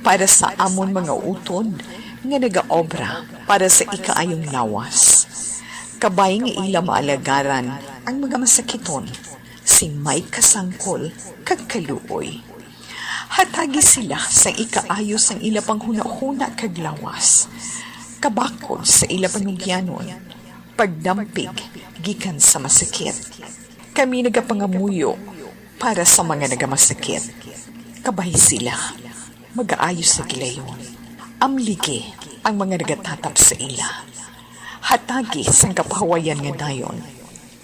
para sa amon mga utod nga nagaobra para sa ikaayong lawas. Kabay nga ila maalagaran ang mga masakiton sing may kasangkol kag kaluoy. Hatagi sila sang ikaayo sang ila panghunahuna kag lawas, kabakod sa ila panugyanon, pagdampig gikan sa masakit. Kami nagapangamuyo para sa mga nagamasakit. Kabay sila, magaayo sa gilayon. Amligi ang mga nagatatap sa ila. Hatagi sang kapahuwayan nga dayon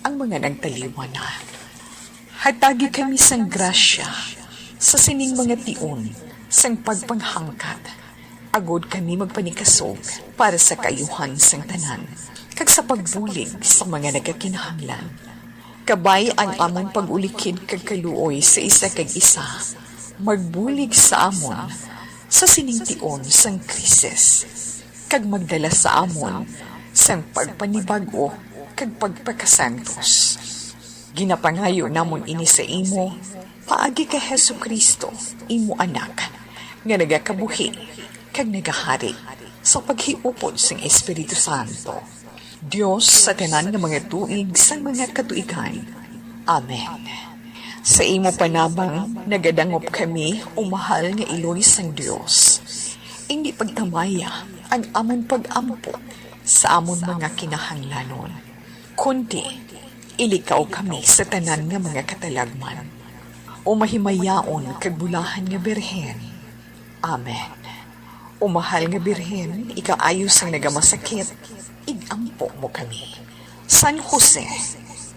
ang mga nagtaliwan na. Hatagi kami sang grasya sa sining mga tion sang pagpanghangkat, agod kami magpanikasog para sa kaayuhan sang tanan, kag sa pagbulig sa mga nagakinahanglan. Kabay ang amon pag-ulikid kag kaluoy sa isa kag isa, magbulig sa amon sa sining tion sang krisis, kag magdala sa amon sang pagpanibag-o kag pagpakasantos. Ginapangayo namon ini sa imo paagi kay Jesu-Cristo, imo Anak, nga nagakabuhi kag nagahari sa paghiupod sang Espiritu Santo, Dios sa tanan nga mga tuig sang mga katuigan. Amen. Sa imo panabang nagadangop kami, o mahal nga Iloy sang Dios. Indi pagtamaya ang amon pag-ampo sa amon mga kinahanglanon, kundi ilikaw kami sa tanan nga mga katalagman. O mahimayaon kag bulahan nga Birhen. Amen. O mahal nga Birhen, ikaayo sang nagamasakit, ig-ampo mo kami. San Jose,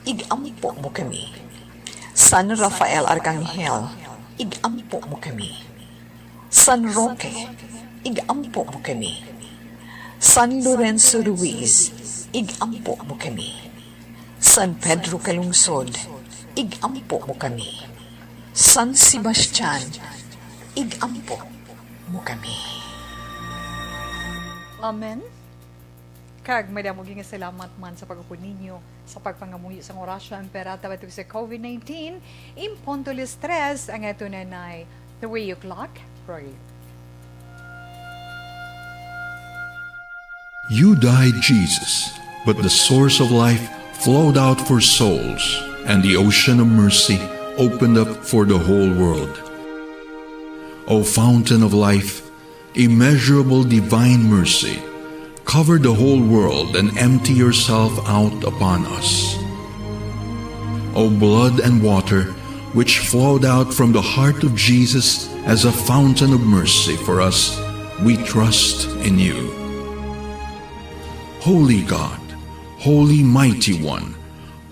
ig-ampo mo kami. San Rafael Arcangel, ig-ampo mo kami. San Roque, ig-ampo mo kami. San Lorenzo Ruiz, ig-ampo mo kami. San Pedro Calungsod, ig-ampo mo kami. San Sebastian, ig-ampo mo kami. Amen. Kag madamo gid nga salamat man sa pag-upod ninyo sa pagpangamuyo sang Oratio Imperata batok sa COVID nineteen. In punto alas tres, ang aton anay three o'clock prayer. You died, Jesus, but the source of life flowed out for souls, and the ocean of mercy opened up for the whole world. O fountain of life, immeasurable divine mercy, cover the whole world and empty yourself out upon us. O blood and water, which flowed out from the heart of Jesus as a fountain of mercy for us, we trust in you. Holy God, Holy Mighty One,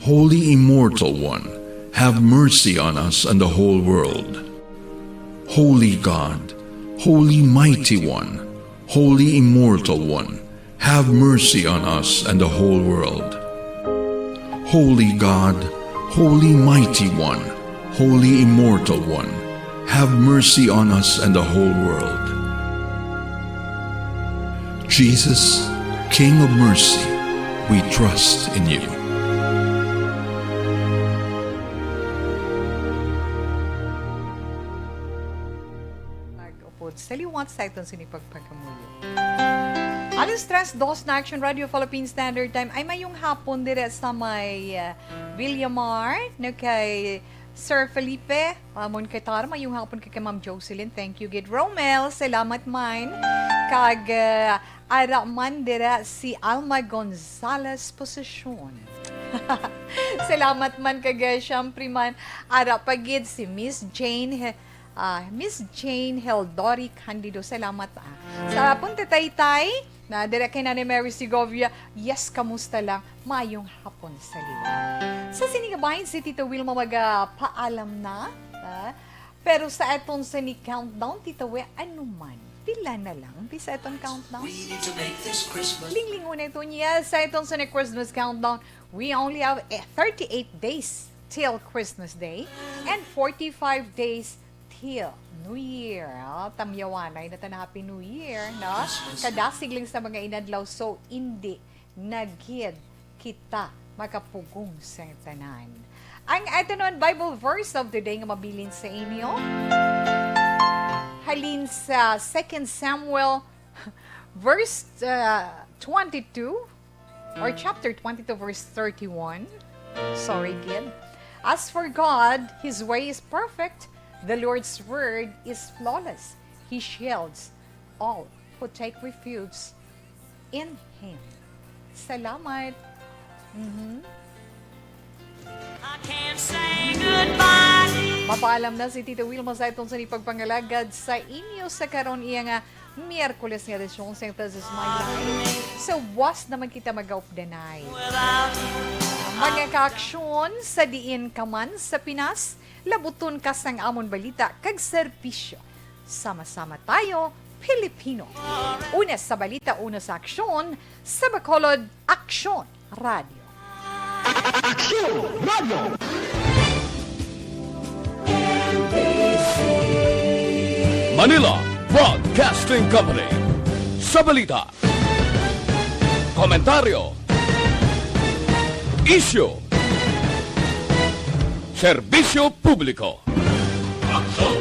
Holy Immortal One, have mercy on us and the whole world. Holy God, Holy Mighty One, Holy Immortal One, have mercy on us and the whole world. Holy God, Holy Mighty One, Holy Immortal One, have mercy on us and the whole world. Jesus, King of mercy, we trust in you. Nag-upod sa liwat sa iton sini pagpagamuyo. Alas tres dos na Action Radio Philippine Standard Time. Ay, mayong hapon dire sa may, uh, Villamar, no, kay Sir Felipe, amon kay Tara, mayong hapon kay, kay Ma'am Jocelyn. Thank you, gid. Romel, salamat man. Kag, uh, ara man dira si Alma Gonzalez Posesyon. Salamat man kag, uh, syempre man, ara pa gid si Miss Jane, ah, Miss Jane Heldori Candido. Salamat, ah. Sa Punta Taytay, na dire kay Nanay Mary Segovia. Yes, kamusta lang? Mayong hapon sa liwat. Sa sini nga bahin, si Tito Wilma magapaalam na, ah, Pero sa aton sa ni countdown, Tita We, ano man? Pila na lang di sa aton countdown? Linglingon na ito niya sa aton sa ni Christmas countdown. We only have, eh, thirty-eight days till Christmas Day and forty-five days till New Year. Ah, tamyawanay na ta na Happy New Year, no? Kadasig lang sa mga inadlaw, so indi na gid kita makapugong sa tanan. Ang aton Bible verse of the day nga mabilin sa inyo, halin sa Second Samuel verse, uh, twenty-two, or chapter twenty-two, verse thirty-one. Sorry, kid. As for God, His way is perfect. The Lord's word is flawless. He shields all who take refuge in Him. Salamat. Mhm. I can't say goodbye. Mapaalam na si Tita Wilma sa itong sa pagpangalagad sa inyo sa karon iya nga Miyerkules nga edisyon sa This Is My Life. Sa was naman kita mag-updanay. Mga kaaksyon, sa diin ka man sa Pinas, labuton ka sang amon balita kag serbisyo. Sama-sama tayo, Pilipino. Una sa balita, una sa aksyon, sa Bacolod Aksyon Radio. Aksyon Radio. Manila Broadcasting Company. Sa balita, komentaryo, isyu, serbisyo publiko. Aksyon